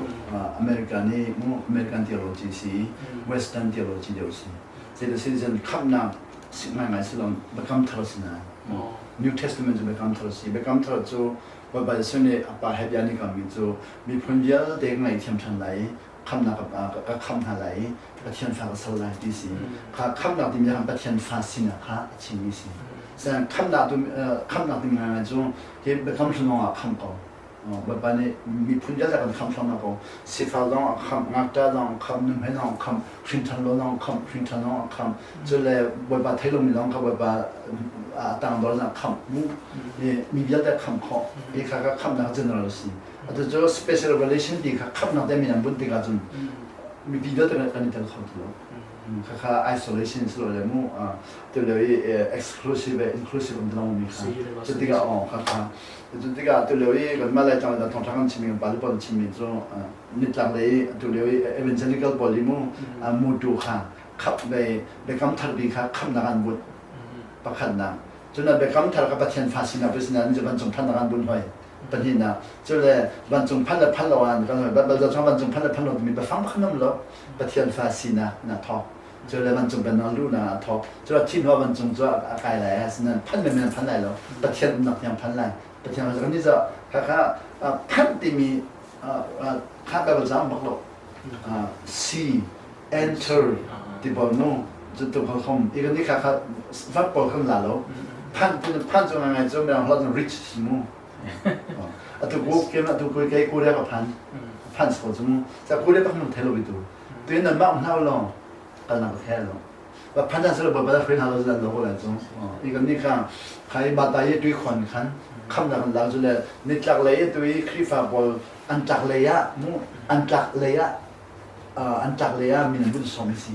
America nih mu American theology si Western theology deuh si. Zeitin khamnak ngaingai si lo Biakam Thar si nain New Testament cu Biakam Thar si. Biakam Thar cu Bawipa Jesuh nih a pa he bia an i kammi cu miphun vialte ka ngaihthiam ṭhan lai i khamnak ka khamh hna lai i Pathian fa ka ser lai ti si. Kha khamhnak timi khan Pathian fa sinak kha a chimmi si. Sen khamhnak tu khamhnak timi ngai cu hi biakam hlun ah khamh ko. Bawipa nih miphun vialte kan khamh hram ko. Sifak zong a khamh, ngakṭah zong a khamh, nuhmei zong a khamh, hrinṭhan lo zong a khamh, hrinṭhan zong a khamh. Cule Bawipa thei lomi zong kha Bawipa a tangdor zong a khamh. Mu mi vialte khamh khawh. Hi kha kha khamhnak general si. Atu cu special revelation ti kha khamhnak te min an bunh tikah cun mipi vialte kan i tel kho ti lo. Khakha isolation si lo le mu tu lio i exclusive le inclusive um ti mi kha cu tikah aw khakha cu tikah tu lio i kanmah lai tlang thawngṭha kan chimmi kan pale pawl chimmi cu nitlak lei tu lio i evangelical pawl i mu mutu kha khap ve biakam thar bi kha khamnak an bunh pakhatnak cun biakam thar kha Pathian fa sinak pe sinak in vancung phannak an bunh hoi pahnihnak cu le vancung phan le phan lo an kan Baibal chung vancung phan le phan lo timi biafang pakhat um lo Pathian fa sinak na thawk cu le vancung pennak luhnak a thawk cu thi hnuah vancung cu a kai lai asinain phan men phan lai lo Pathian umnak tiang phan lai Pathian kan ni kha kha phanh timi kha Baibal ca bak lo see enter ti bal mu cu tu kha khom i kan ni kha kha vat pawl kan la lo phan phan cu ngai cu mirang hla cu rich si mu atu ku kem atu ku kai Korea ka phan phan so cu mu sa Korea pak mun thelo bitu tu in nan ma hna lo kal nak the lo ba phan dan selo ba ba friend halo zan lo ko la cu i kan ni kha khai ba ta ye tui khon khan kham na kan la cu le nitlak lei tu i Khrifa pawl an tlak lei ah mu an tlak lei ah an tlak lei ah min an vun som si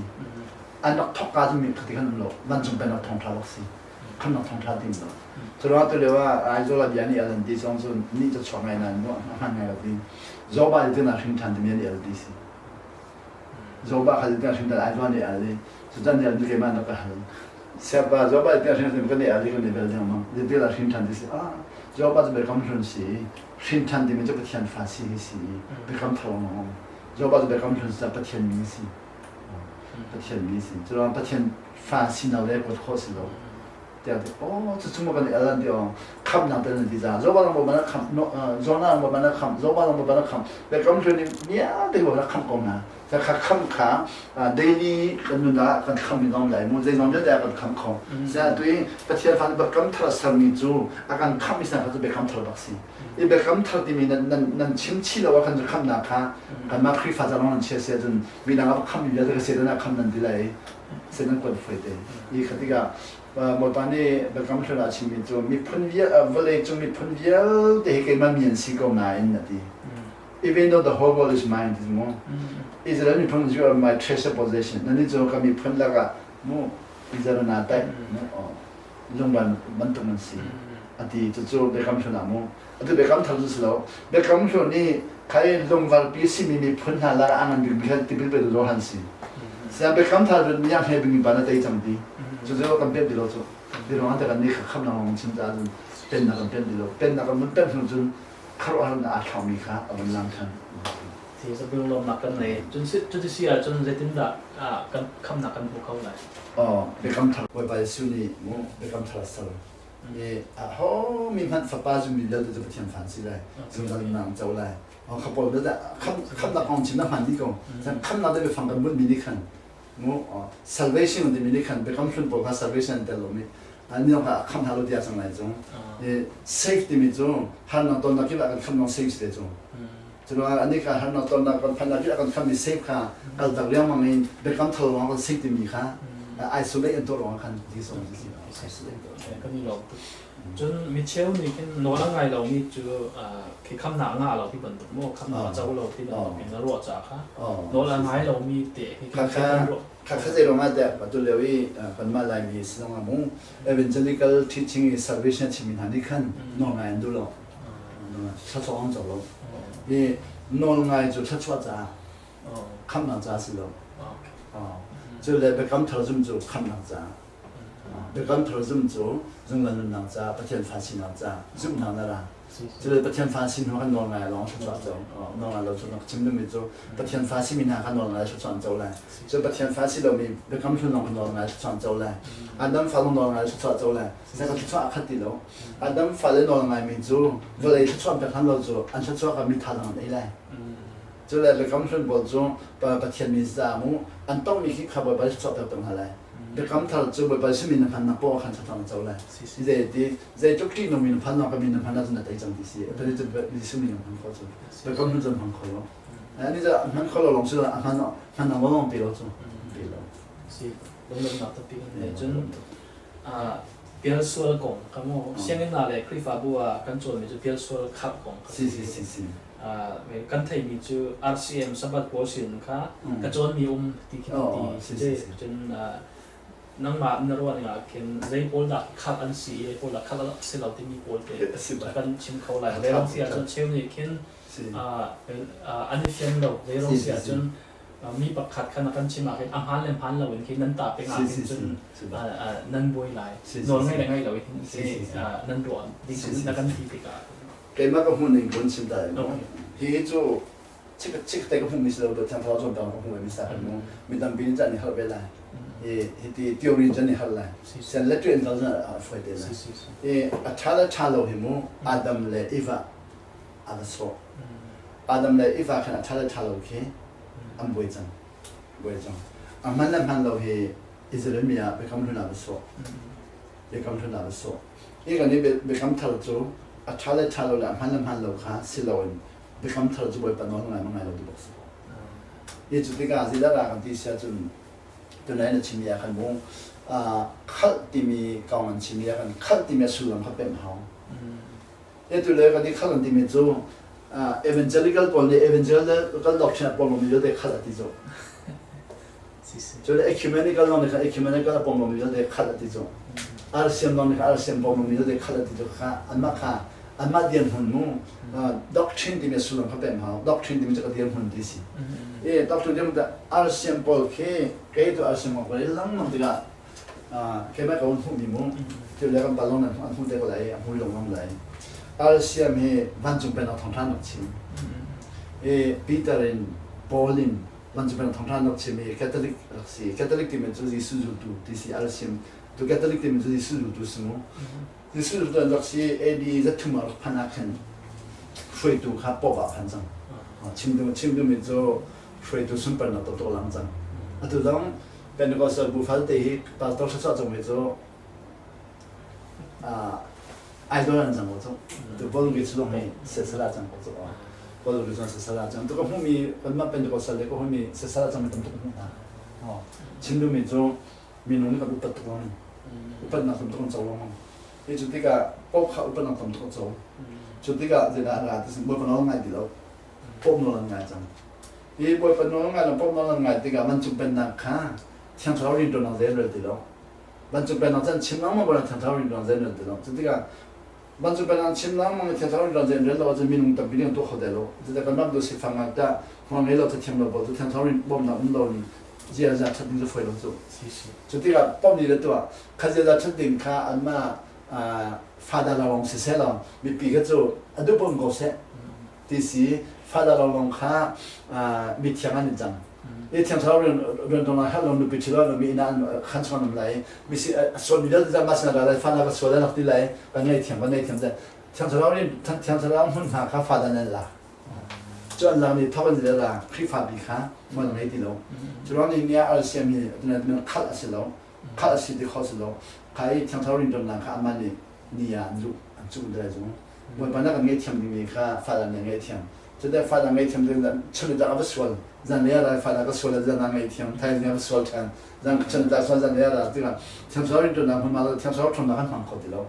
an rak thok ka cu mi khati khan um lo vancung pen rak thong tha bak si. Khamnak thawngṭha tim lo. Curuangah tu lio ah Aizawl ah bia nih al an ti zong cu nih cu chuak ngai nain a hman ngai lo ti. Zoba ti na hrin ṭhan timi an el ti si. Zoba kha ti hrin ṭhan Aizawl nih al i cucan nih al keimah na ka hal. Siapa Zoba ti hrin ṭhan kan al i kan i bel dengmang. Ti la hrin ṭhan ti si. Ah Zoba cu biakam hlun si. Hrin ṭhan timi cu Pathian fa si hi si. Biakam thar lawng. Zoba cu biakam hlun si Pathian mi si. Pathian mi si. Curuang Pathian fa si no le kuat khawh si lo. Tiah ti oh cucu maw kan i al an ti oh khamnak tel nan ti za zoba lang ba na kham zona lang ba na kham zoba lang ba na kham biakam hlun nih vialte ba na kham ko hna ta kha kham kha daily kan nun ah kan kham mi zong lai mu zeizong vialte ah kan kham kho sia tu i Pathian fa biakam thar sermi cu a kan kham mi san kha cu biakam thar bak si i biakam thar timi nan nan nan chim chi lo ah kan khamnak kha kanmah Khrihfa ca lawng nan chia sia cun midang a kham mi vialte ka Satan ah kham nan ti lai Satan kuat foi te i kha tikah Bawipa nih biakam hlun ah a chimmi cu miphun vawlei cung miphun vialte hi keimah mi an si ko nain a ti. Even though the whole world is mine ti mu. Israel miphun you are my treasure possession. Nani cu ka miphun lakah mu Israel na taih mu lungban bantuk nan si. A ti cucu biakam hlun ah mu. Atu biakam thar cu si lo. Biakam hlun i khai lungvarpi simi miphun hna lakah a ngan bikmi kha tipil petu Johan si. Sian biakam thar cun miang he bingmi pa na tei cang ti. Cucu kan pemh ti lo cu. Ti ruang ah kan nih kham lang chim caah cun pennak kan pemh ti lo. Pennak kan mun pemh hnu cun khuaruahharnak aa thlangmi kha a vun lang ṭhan. Ti zabing lawmnak kan nei. Cun cuti si ahcun zeitindah kan khamnak kan hmu kho lai? Oh, biakam thar Bawipa Jesuh nih mu biakam thar a ser. I aho mi hmanh fapa zummi vialte cu Pathian fa an si lai. Zungzal nunnak an co lai. Kha pawl khamnak kong chim na hman dih ko. Khamnak te biafang kan bunhmi nih khan mu salvation timi nih khan biakam hlun pawl kha salvation an tel lomi an kha khamh hna lo tiah cang lai cung. Save timi cu harnak tonnak kip ah kan khamh lawng save si te cu. Curuangah anih kha harnak tonnak kan phannak kip ah kan khamhmi save kha kaltak riangmang in biakam thar lawng kan save timi kha isolate an tuah ruangah khan ti si. Isolate kan i lawm tuk. Cun micheu nih khin nawl a ngai lomi cu khi khamnak a ngah lo ti bantuk maw khamnak a co lo ti bantuk in a ruah caah kha nawl a ngai lomi te hi kha kha kha zei ruangah dah atu lio i kanmah Laimi si zongah mu evangelical teaching i salvation a chimmi hna nih khan nawl ngai an duh lo. Thluachuah an co lo. I nawl ngai cu thluachuah caah khamnak caah si lo. Cu le biakam thar zum cu khamnak caah. Biakam thar zum cu zungzal nunnak caah Pathian fa sinak caah zumhnak na ra. Cu Pathian fa sin hnu kan nawl ngai lawng thluachuah co. Nawl ngai lo cu chim duhmi cu Pathian fa simi hna kha nawl ngai thluachuah an co lai. Cu Pathian fa si lomi biakam hlun lawng kha nawl ngai thluachuah an co lai. Adam fa lawng nawl ngai thluachuah co lai. Zei kan thluachuah a khat ti lo. Adam fale nawl ngaimi cu vawlei thluachuah an pek hlan lo cu an thluachuah kha mi thazaang an ei lai. Cu le biakam hlun pawl cu Pathian min caah mu an tonghmi khi kha Bawipa thluachuah pek peng hna lai. Biakam thar cu Bawipa Jesuh min na hmannak poah khan thlacam na co lai. Zei ti zeitluk ṭihnung mi na phan ka min na hman ahcun na tei cang ti si. Pathian cu Jesuh min na hman khawh cu. Biakam hlun cu an hmang kho lo. Ani cu hman kho lo lawng si lo a hman hman ang lawng pe lo cu. Pe lo. Si lunglawmhnak tampi kan nei. Cun pialsual kong ka mu sianginn ah le Khrihfabu ah kan cawnmi cu pialsual kharh kong si si si si. Kan theimi cu RCM Sabbath pawl sin kha ka cawnmi um ti khi ti cun nangmah na ruah ning ah khin zei pawl dah khalh an si i zei pawl dah khalh an si lo timi pawl te kan chim kho lai. Zeirong si ahcun cheu nih khin an i fian lo. Zeirong si ahcun mi pakhat kha na kan chim ah khin a hmaan le hmaan lo in khi nan ta peng ah khin cun nan buai lai. Nawl ngei le ngei lo in nan ruah ding na kan ti tikah. Keimah ka hmuh ning kun chim ta mu. Hi cu chik chik te ka hmuh mi si lo to thiang thlarau cawnpiak ka hmuh mi sa kan mu. Mi tampi nih caan i harh ve lai. I hiti theory cun i harh lai. Sian le tuan zong a foi te lai. I a ṭha le ṭha lo hi mu Adam le Eva a va sawh. Adam le Eva khan a ṭha le ṭha lo khi an buai cang. Buai cang. A hman le hman lo hi Israel mi ah biakam hlun ah va sawh. Biakam hlun ah va sawh. Hi kan i biakam thar cu a ṭha le ṭha lo le a hman le hman lo kha si loin biakam thar cu Bawipa nawl ngai ma ngai lo ti bak si. Hi cu tikah zeidah dah kan ti si ahcun tunai na chimmi ah khan mu khalh timi kong an chimmi ah khan khalh timi a sullam kha pemh hau. Hi tu le kan i khalh an timi cu evangelical pawl nih evangelical doctrine a pom lomi vialte khalh a ti cu. Cu le ecumenical zong nih khan ecumenical a pom lomi vialte khalh a ti cu. RCM lawng nih kha RCM bawm mi vialte khalh an ti cu kha anmah kha anmah dirhmun mu doctrine timi sullam kha pem hau. Doctrine timi cu ka dirhmun ti si. E doctrine dirhmun ta RCM pawl khi kei tu RCM ko lengmang tikah keimah ka hun hmuhmi mu thil le kan pa lawng nan an hmuh te ko lai a hmui lengmang lai. RCM hi vancung pennak thawngṭha an rak chim. E Peter in Paul in vancung pennak thawngṭha an rak chim i Catholic rak si. Catholic timi cu Jesuh zultu ti si RCM tu Catholic timi cu Jesuh zultu si mu. Jesuh zultu an rak si AD zathum ah rak phanh ah khan hruaitu kha Pope ah phan cang. Chim duh chim duhmi cu hruaitu sunparnak tuk lang cang. Atu zong Pentecostal bu falte hi pastor thluachuah cung hi cu idol an cang ko cu. Tu Paul Rich zong hi sesala cang ko cu. Paul Rich zong sesala cang. Tu ka hmuhmi kanmah Pentecostal le ka hmuhmi sesala cang mi tam tuk hmuh hna. Chim duhmi cu minung nih kan upat tuk lo ning. Upatnak tam tuk an co lengmang. Hi cu tikah Pope kha upatnak tam tuk a co. Cu tikah zeidah an ra ti sin Bawipa nawl ngai ti lo. Pope nawl an ngai cang. Hi Bawipa nawl ngai lo Pope nawl an ngai tikah vancung pennak kha Thiang Thlarau rianṭuannak zei an rel ti lo. Vancung pennak cu an chim lengmang ko nain Thiang Thlarau rianṭuannak zei an rel ti lo. Cu tikah vancung pennak an chim lengmang i Thiang Thlarau rianṭuan zei an rel lo ahcun minung tampi nih an tuah kho ti lo. Cuticah kan ram tu sifak ngai tah hmual ngei lo cathiam lo pawl cu Thiang Thlarau rian bawmhnak um lo in ziaza ṭhat ding cu fawi lo cu. Cu tikah Pope nih le tuah kha ziaza ṭhat ding kha anmah father lawng siseh law mipi kha cu a duh paoh in ko seh. Ti si father lawnglawng kha mithiang an in cang. I thiang thlarau rian rian ah herh lo nupi ṭhi lo mi inn ah khan chung an um lai. Mi si a sual mi vialte mah sinah ra lai father ka sual rak ti lai kan ngaihthiam kan ngaihthiam te thiang thlarau rian thiang thlarau hmun hna kha father nan lak. Cu an lak ni thawk an la Khrihfa bi kha hmual ngei ti lo. Cu ruang ni ni ah RCM hi atunan khalh a si lo. Khalh a si ti kho si lo. Kha i thiang thlarau rian ṭuannak kha amah nih ni ah an luh an cuh dai zung. Bawipa na kan ngaihthiam dingmi kha Father nih a ngaihthiam. Cuti Father ngaihthiam ding chun ah a va sual. Zanlei ah rai Father ka sual zan ah ngaihthiam. Thaizing a va sual ṭhan. Zan chun ah sual zanlei ah ra tikah thiam sual rinṭuannak hmunhma lo thiam sual ṭhawnnak kan hmang kho ti lo.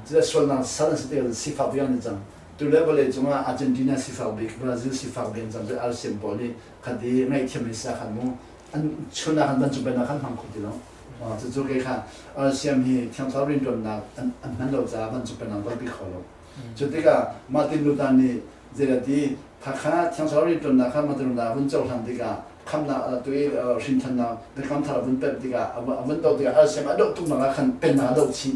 Cuti sualnak sal an si tikah sifak bik an i cang. Tu le vawlei cungah Argentina sifak bik, Brazil sifak bik an cang. Cu RCM pawl nih khat i ngaihthiam in sa khan mu an chun ah khan vancung pennak khan hmang kho ti lo. Cucu kei kha RCM hi Thiang Thlarau rianṭuannak an hman lo caah vancung pennak kalpi kho lo. Cu tikah Martin Luther nih zeidah ti kha Thiang Thlarau rianṭuannak kha Martin Luther vun cohlan tikah khamnak tu i hrinthannak biakam thar a vun pemh tikah a vun doh tikah RCM a doh tuknak ah khan pennak a doh chih.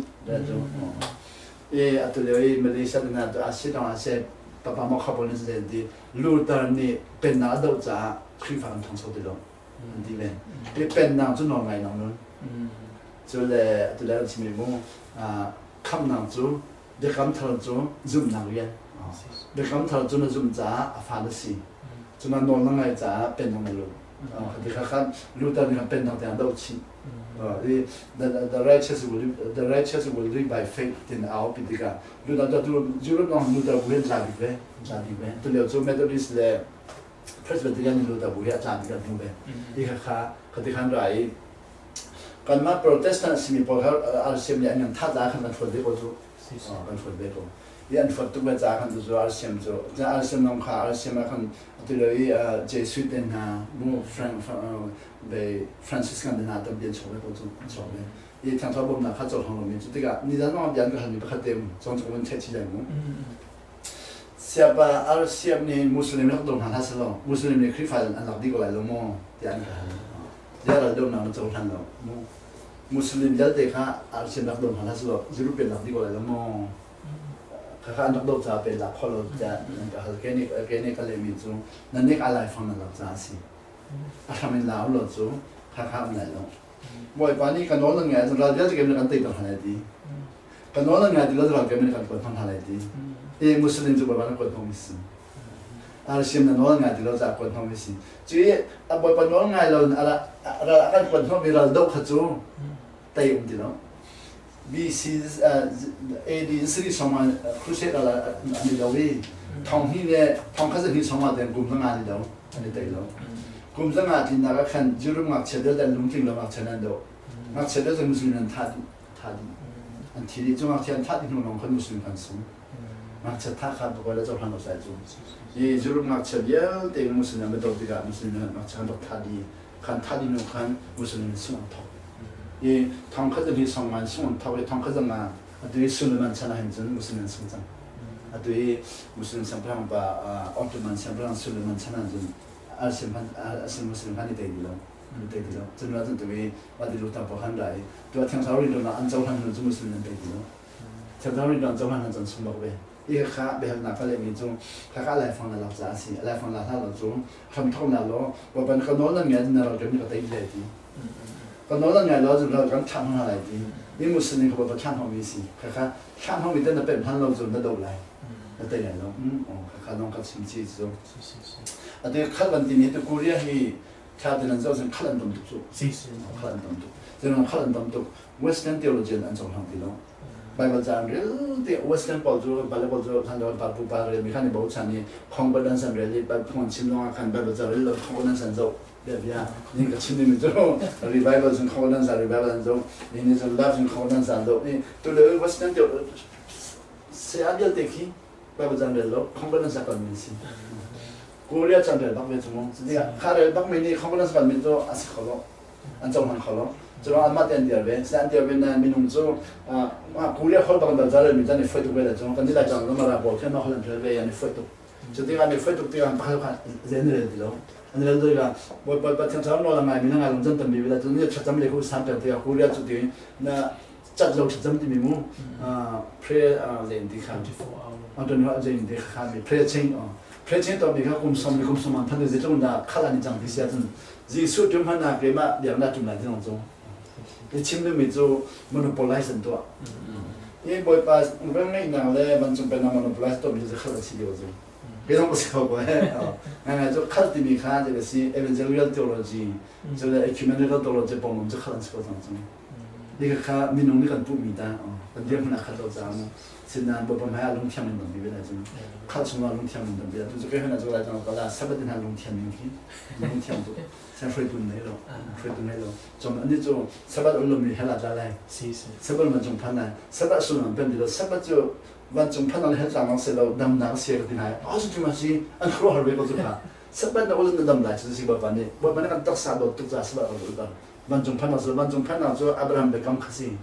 I atu lio i Malaysia te hna tu a si dong ah seh papa maw kha pawl nih zei ti Luther nih pennak a doh caah Khrihfa kan ṭhangcho ti lo. An ti ve. Hi pennak cu nawl ngai nang nun. Cu le atu le kan chimmi mu khamnak cu biakam thar cu zumhnak rian. Biakam thar cu na zumh caah a fa na si. Cu na nawl na ngai caah pennak na lut. Khati kha khan Luther nih khan pennak tiang doh chih. The righteous will live, the righteous will live by faith tin a aupi tikah Luther tu Europe lawng Luther bu hi an tla bik ve. Tla bik ve. Tu lio cu Methodist le Presbyterian in Luther bu hi a tla bik an hmu ve. Hi kha kha khati khan ra i kanmah Protestant simi pawl kha RCM nih an kan that la khan kan hruat ve ko cu. Kan hruat ve ko. I an hruat tuk ve caah khan cu RCM cu RCM lawng kha RCM ah khan atu lio i Jesuit te hna mu Frank ve Franciscan te hna tampi an chuak ve ko cu an chuak ve. I thiangthlarau bawmhnak kha cohlang lomi cu tikah nizan zong ah bia an ka halmi pakhat te um cong cu ka vun theih chih lai mu. Siapa RCM nih Muslim rak do hna hlah selaw Muslim nih Khrihfa an lak dih ko lai lo maw tiah an ka hal. Ziah ral donak na cohlan lo mu. Muslim vialte kha RCM rak do hna hlah selaw European lak dih ko lai lo maw? Khakha an rak do caah pe lak kho lo tiah an ka hal. Kei nih kei nih ka lehmi cu nan nih a laifang nan lak caah a si. A hram in la u law cu khakha um lai lo. Bawipa nih ka nawl nan ngai ahcun ral vialte kei kan tei hna lai ti. Ka nawl nan ngai ti lo ral kei kan kuat hna lai ti. E Muslim cu Bawipa na kuat hnawmi si. Arsiam na nawl ngai ti lo caah kuat hnawmi si. Cu i a Bawipa nawl ngai lo in a kan kuat hnawmi ral doh kha cu tei um ti lo. BC AD sari song ah crusade ral an i do i thong hnih le thong khat hnih song ah ten kum zanga an i do an i tei lo. Kum zanga tlinnak ah khan Jerusalem ngakchia vialte an lungtling lo ngakchia an do. Ngakchia vialte Muslim an thah dih thah dih. An thi dih cu ngakchia an thah dih hnu lawng khan Muslim kan sung. Ngakchia thah kha bukai le cohlan lo sai cu. I Jerusalem ngakchia vialte Muslim an do tikah Muslim ngakchia an rak thah dih. Khan thah dih hnu khan Muslim sung an thok. I thongkhat zahnih sawmnga in sung an thawk i thongkhat zanga atu i Suleiman chan ah hin cun Muslim an sung cang. Atu i Muslim siangpahrang pa Ottoman siangpahrang Suleiman chan ah cun Alsim Alsim Muslim han i tei ti lo. An tei ti lo. Cun cun tu i mah ti luta pawl khan ra i tu ah Thiang Thlarau rinṭuan an cohlan hnu cu Muslim an tei ti lo. Thiang Thlarau rinṭuan an cohlan hnu cun sung bak ve. I kha biahalnak ka lehmi cu khakha a laifang na lak caah a si. A laifang la hlah lo cu hramthawk na law Bawipa na ka nawl nan ngai na ral kan ka tei lai ti. Ka nawl nan ngai lo cu ral kan thlah hna lai ti. Ni Muslim nih ka Bawipa thlah hnawhmi si. Khakha thlah hnawhmi te na pemh hlan lo cu na do lai. Na tei lai lo. Khakha nong ka chim chi cu. Atu khat van timi tu Korea hi thla te nan zoh cun khat an tam tuk cu. Khat an tam tuk. Cun khat an tam tuk. Western theologian an cohlang ti lo. Baibal ca an rel ti Western pawl cu Bible cu khan lo pa pupa rel mi khan i bochan i concordance an rel i phung an chim lawngah khan Bible ca rel lo concordance an zoh bia bia ni ka chim ding cu revival cun concordance revival an zoh ni ni cun love cun concordance an zoh ni tu le Western te saya vialte khi Bible ca an rel lo concordance a kalmi si Korea can rel bak ve cu mu kha rel bak mi nih concordance kalmi cu a si kho lo an cohlang kho lo. Curuang anmah te an dir ve. Sinain an dir ve nain minung cu Korea holh bak in dal mi an i foih tuk ve le cu kan ni lai cang Mara pawl khin holh an rel ve an i foih tuk. Cu tikah an i foih tuk tikah pakhat kha zei an rel ti lo. An rel tikah Bawipa Pathian thlarau nawl a ngai mi na ngai lung can tampi ve la cu ni thlacam le khu san pek tikah Korea cu ti na cat lo thlacam timi mu prayer len ti kha 24 hour len ti kha mi prayer chain prayer chain to mi kha kum som mi kum som an than zeitluk dah khala ni cang ti sia cun Jesuh ṭum hmannak keimah biaknak ṭum lai ti zong cu i chim duhmi cu monopolize an tuah. I Bawipa velngeihnak le vancung pennak monopolize tuahmi cu khal a si lio cu. Kei zong ka si kho ko he. Ngai cu khal timi kha zei si evangelical theology cu le ecumenical theology ponglam cu khal an si ko cang cu. Ni kha minung nih kan puhmi ta kan dirhmun ah khat lo caah mu sinain Bawipa hmai ah lungthiang in tampi ve lai cu khal chung ah lungthiang in tampi tu cu kei hmanh ah cu lai cang kala Sabbath in lungthiang ning khi lungthiang tuk sen hruaitu nei lo hruaitu nei lo chom ani cu Sabbath ulum mi hell ah tla lai Sabbath man cung phan lai Sabbath sullam pen ti lo Sabbath cu vancung phan al hell tlang se lo damnak sia ka ti nai a cu ma si an khuaruah har ve ko cu kha Sabbath na ulun na dam lai cu si Bawipa nih Bawipa nih kan taksa dawt tuk ca Sabbath kan ul bang Vancung phannak cu vancung phannak cu Abraham biakam kha si.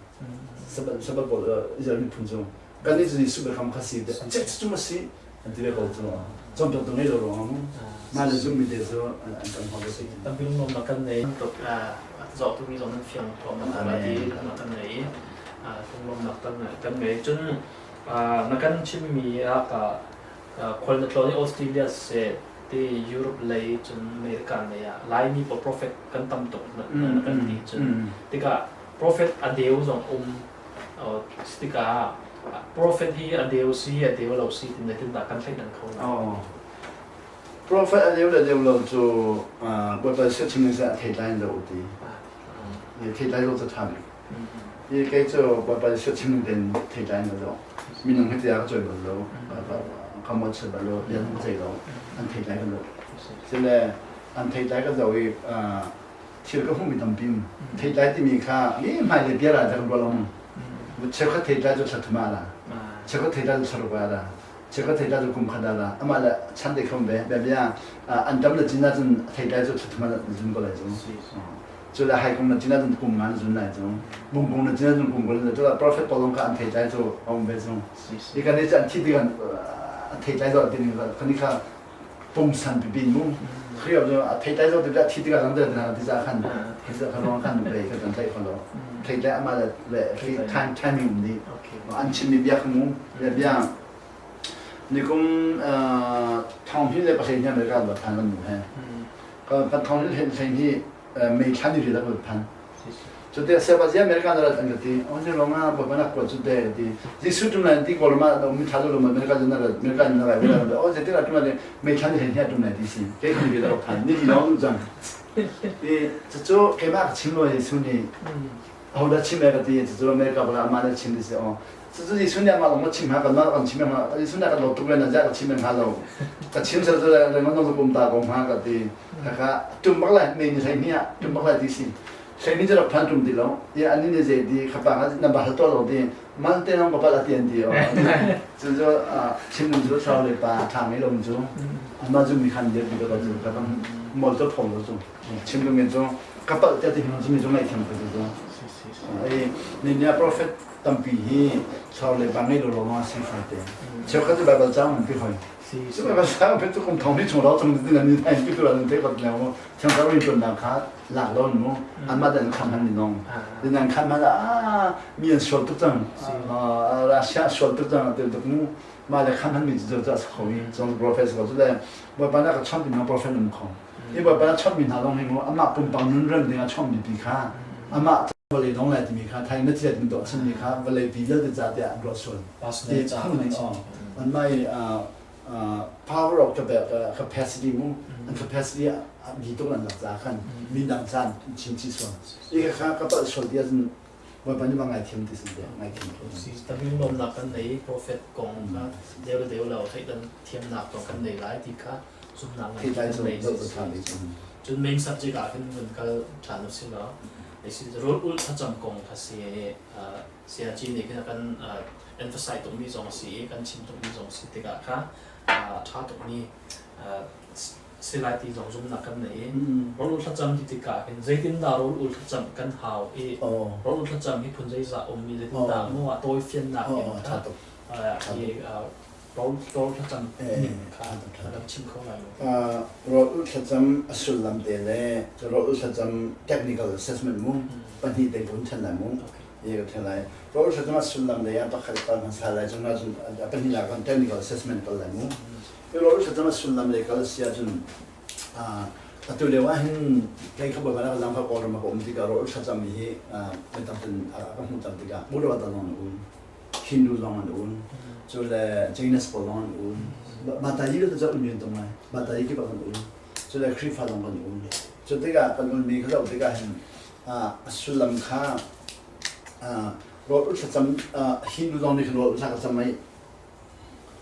Sabbath pawl Israel miphun cu kannih cu Jesuh biakam kha si. Cek cu ma si an ti ve ko cu. Cawnpiaktu ngei lo ruangah mu mah le zummi te cu an kan hau ve si. Tampi lungnuamnak kan nei tuk zoh tumi zong nan fiang thawngnak kan ti kan nei lungnuamnak kan ngei cun na kan chimmi ah khual na tlawn i Australia seh ti Europe lei cun America lei ah Laimi pawl prophet kan tam tuk na kan ti cun tikah prophet a deu zong um tikah prophet hi a deu si a deu lo si tin tin dah kan thleidan kho na Prophet a deu le deu lo cu Bawipa Jesuh chim ning a theitlai in lo ti theitlai lo cu ṭha bik i kei cu Bawipa Jesuh chim ning tein theitlai in lo minung hi tiah ka cawi bal lo ka mawhchiat bal lo lian ka cei lo an theitlai ka lo sile an theitlai ka zoh i thil ka hmuhmi tampi theitlai timi kha i hmailei bia ra kan ruah lo cheukhat theitlai cu thla thum ah la cheukhat theitlai cu thla ruk ah la cheukhat theitlai cu kum khat ah la amah le chan te khom ve bia bia an tam le cin ahcun theitlai cu thla thum ah zun ko lai cu Cu le haikung na cin ahcun kum nga na zun lai cu. Bungkung na cin ahcun kum kul na cu prophet pawl zong kha an theitlai cu a um ve cu. Hi kan nih cu an thi tik an theitlai zawt ti ning kan nih kha pungsan pipi mu. Khrih cu a theitlai zawt ti a thi tikah lang hna ti ca khan khi ca khan ruang khan bei kha kan tlaih kho lo. Theitlai amah le le khi time timing um dih. An chimmi bia kha mu bia bia nikum thong hin le pasei hian America vat phan kan nu he. Kan thong hin hlei hi mei thlan i rian a kan phan. Cute siapa America na rat an ka ti. On ni ronga bawipa na kuat cu te ti. Jesuh tum lai ti kawl ma um thla lu America na rat America na rai rai. O je ti rat tum lai mei thlan i hian tum lai ti si. Ke kan rian a phan ni li long lu cang. Ti cu keimah ka chim lo Jesuh nih ho dah chim e ka ti cu America bala ama le chim ti si o. Cucu Jesuh nih amah lawng chim hnga kanmah kan chim hnga Jesuh nih kan lo tuk len ziah ka chim hnga lo ka chim sel cu le ngon nong kum ta ko hnga ka ti kaka tum bak lai me ni hlei ni ah tum bak lai ti si hlei ni cu rak phan tum ti lo i ani ni zei ti khapa kha na ba hal to lo ti man te nong ka pal ati an ti o cucu chim nung cu thlarau le pa tha ngei lo cu ama zum mi khan dir ti ka cu ka mol to phom lo cu chim dung cu ka pal te ti cu mi cu ngaihthiam ka cu. I ninia prophet tampi hi thlarau le pa ngei lo lawng si fate. Cheukhat cu Bible caang an pi hoi. Cu Bible caang pe cu kum thong ni chung lo chung tin an ni pi tu an te kot leo mu. Thiang thlarau in tuan kha lak lo mu. Anmah dan kham han ni nong. Din an kham han a mi an sual tuk cang. Russia sual tuk cang te tuk mu. Mah le kham han mi cu cu a kho i cong prophet ko cu le Bawipa na ka chawnh mi prophet um kho. Hi Bawipa na chawnh mi hna zong hi mu amah pumpak nun rem ding a chawnh mi pi kha amah vawlei dong lai timi kha thai na chiat mi dawh chim mi kha vawlei pi vialte ca tiah an ruah sual. Personal ca an mai power of capacity mu an capacity bi tuk an lak ca khan mi dang caan chim chi sual. I kha ka palh sual ti ahcun Bawipa nih va ngaithiam ti si tiah ngaithiam ko. Si tampi lawmnak kan nei prophet kong kha deu le deu lo theihdan thiamnak zong kan nei lai ti kha zumhnak ngai kan nei. Cun main subject ah khin vun kal ṭhan usih law rawl ulh thlacam kong kha si Sayagyi nih khin a kan emphasize tukmi zong a si i kan chim tukmi zong a si tikah kha ṭha tukmi si lai ti zong zumhnak kan nei i rawl ulh thlacam ti tikah hin zeitindah rawl ulh thlacam kan hau i rawl ulh thlacam hi phun zeizah um i zeitindah maw ah tawifiannak in kha hi rawl thlacam ning kha kan chim kho lai maw? Rawl ulh thlacam a sullam te le rawl ulh thlacam technical assessment mu pahnih te kun ṭhen lai mu. Ye ka ṭhen lai. Rawl ulh thlacam a sullam lei ah pakhat kal hmasa lai cun a pahnih nak kan technical assessment kal lai mu. Hi rawl thlacam a sullam lei kal si ahcun atu lio ah hin kei kha bawipa ka zaangfah Kawlram ah ka um tikah rawl thlacam mi hi mi tampi a ka hmuh tam tikah Buddha zong an um, Hindu zong an um, cu le Jainist pawl zong an um. Matayi le cu um tum lai. Matayi kip ah kan um. Cu le Khrihfa zong kan um. Cu tikah kan ummi kha zoh tikah hin a sullam kha rawl thlacam Hindu zong nih khan rawl thlacam ai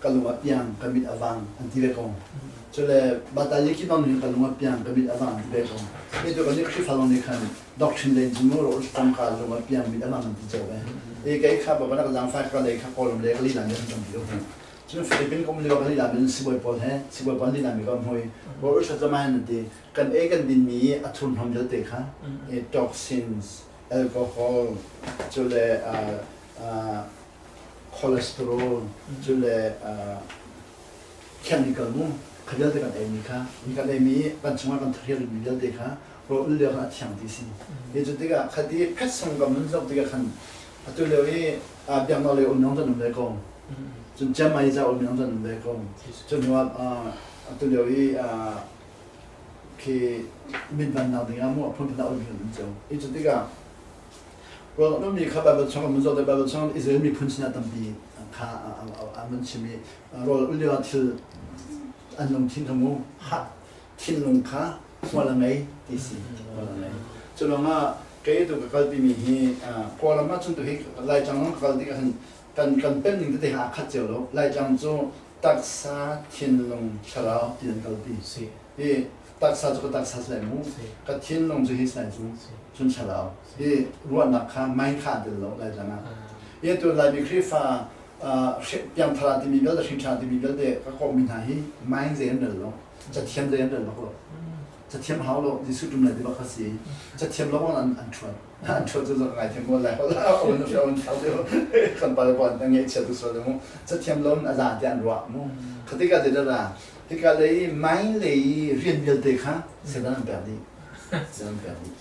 ka lung a piang, ka mit a vang an ti ve ko. Cule Batayiki bang hin ka lung a piang, ka mit a vang an ti ve ko. Hi tu kan nih Khrihfa lawng nih khan doctrine len cu mu ro tam ka lung a piang, mit a vang an ti cio ve. I kei kha baba nak zaangfai ka lei kha Kawlram le ka lila mi an tam ti ko. Cun Philippine kom lio ka lila mi sibawi pawl he sibawi pawl lila mi ka hmui. Bo u shat zama an ti kan ei kan din mi a thurhnawm vialte kha toxins, alcohol, cule cholesterol cu le chemical mu kha vialte kan eimi kha mi kan eimi kan chungah kan tharialmi vialte kha rawl lio khan a thiang ti si hi cu tikah khati phet sung kam nun zoh tikah khan atu lio i biaknak lei um zong um ve ko cun chiangmai ca um zong um ve ko cun hnuah atu lio i khi minvannak ding ah mu a phunphun a um um cio hi cu tikah Rualmi kha Baibal chung an zoh Baibal chung Israel miphun sinah tampi kha an van chim i rawl ul lio ah thil an lungthin kha mu thinlung kha hmual a ngei ti si hmual a ngei. Cu lawngah kei tu ka kalpimi hi Kawlram ah cun tu hi Laitlang zong ka kal tikah hin kan kan pem ning tete aa khat cio lo. Laitlang cu taksa, thinlung, thlarau ti an kalpi. Hi taksa cu ka taksa si lai mu. Ka thinlung cu hi si lai cu. Cun thlarau. Hi ruahnak kha mind kha aa tel lo Laitlang ah. Hi tu Laimi Khrihfa piangthar timi vialte hrinṭha timi vialte ka kawhmi hna hi mind zei an rel lo. Cathiam zei an rel bak lo. Cathiam hau lo Jesuh ṭum lai ti bak kha si. Cathiam lo an an ṭhuat. An ṭhuat cu zong ngaithiam ko lai holh on on thau deuh kan pa le pa an ngaihchia tu sual mu. Cathiam lo in a za tiah an ruah mu. Kha tikah zei dah hika lei mind lei rian vialte kha Satan an pek dih. Satan an pek dih.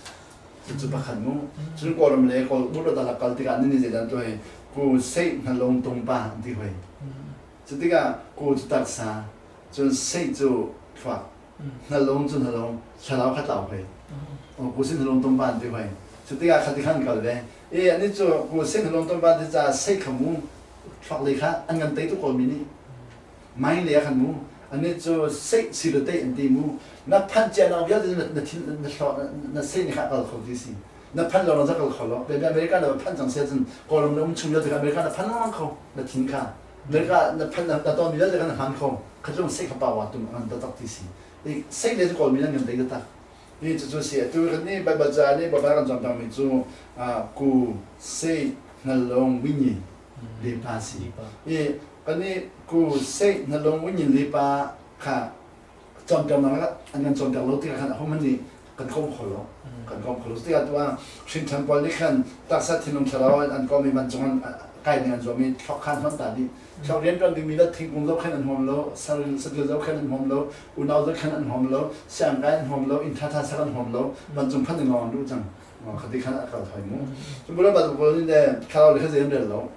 Cucu pakhat mu. Cun Kawlram le Kawl Buddha la kal tikah nini zeidah an tuah hi ku seih hnalong tung pa an ti hoi. Cu tikah ku cu taksa, cun seih cu thluak. Hnalong cu hnalong, thlarau kha tlau hoi. Ku sin hnalong tung pa an ti hoi. Cu tikah kha ti khan kal ve. E ani cu ku sin hnalong tung pa ti caah seih kha mu thluak lei kha an ngan tei tu Kawlmi nih. Mind lei ah khan mu ani cu seih si le teih an ti mu na phanh cia nak vialte na thin na hlawh na seih ni kha kal kho ti si na phanh lo za kal kho lo baby America na phanh cang sia cun Kawlram na um chung vialte kha America na phan lang kho na thin kha America na phanh na ton vialte kha na hman kho kha tlung seih kha pa wa tum an tak ti si i seih le cu Kawlmi nan kan tei tak hi cucu si atu kan nih Bible ca nih Baibal kan cawn mi cu ku seih hngalong winyi lepa si. I kan i ku seih na lung wingin lepa kha cawnpiaknak an kan cawnpiak lo tikah khan ahohmanh nih Kan kom kho lo. Kan kom kho lo. Tikah tu ah hrinṭhan pawl nih khan taksa thinlung thlarau an kom i vancung an kai ning an zuam i thluak kha an hman ta dih. Thluak rianṭuan dingmi le thingkung zohkhenh an huam lo, satil zohkhenh an huam lo, unau zohkhenh an huam lo, siangkai an huam lo, inn ṭhaṭha sak an huam lo, vancung phanh ding lawng an duh cang. Khati khan a kal thoi mu. Cun bulan bat pawl nih le thlarau le kha zei an rel lo.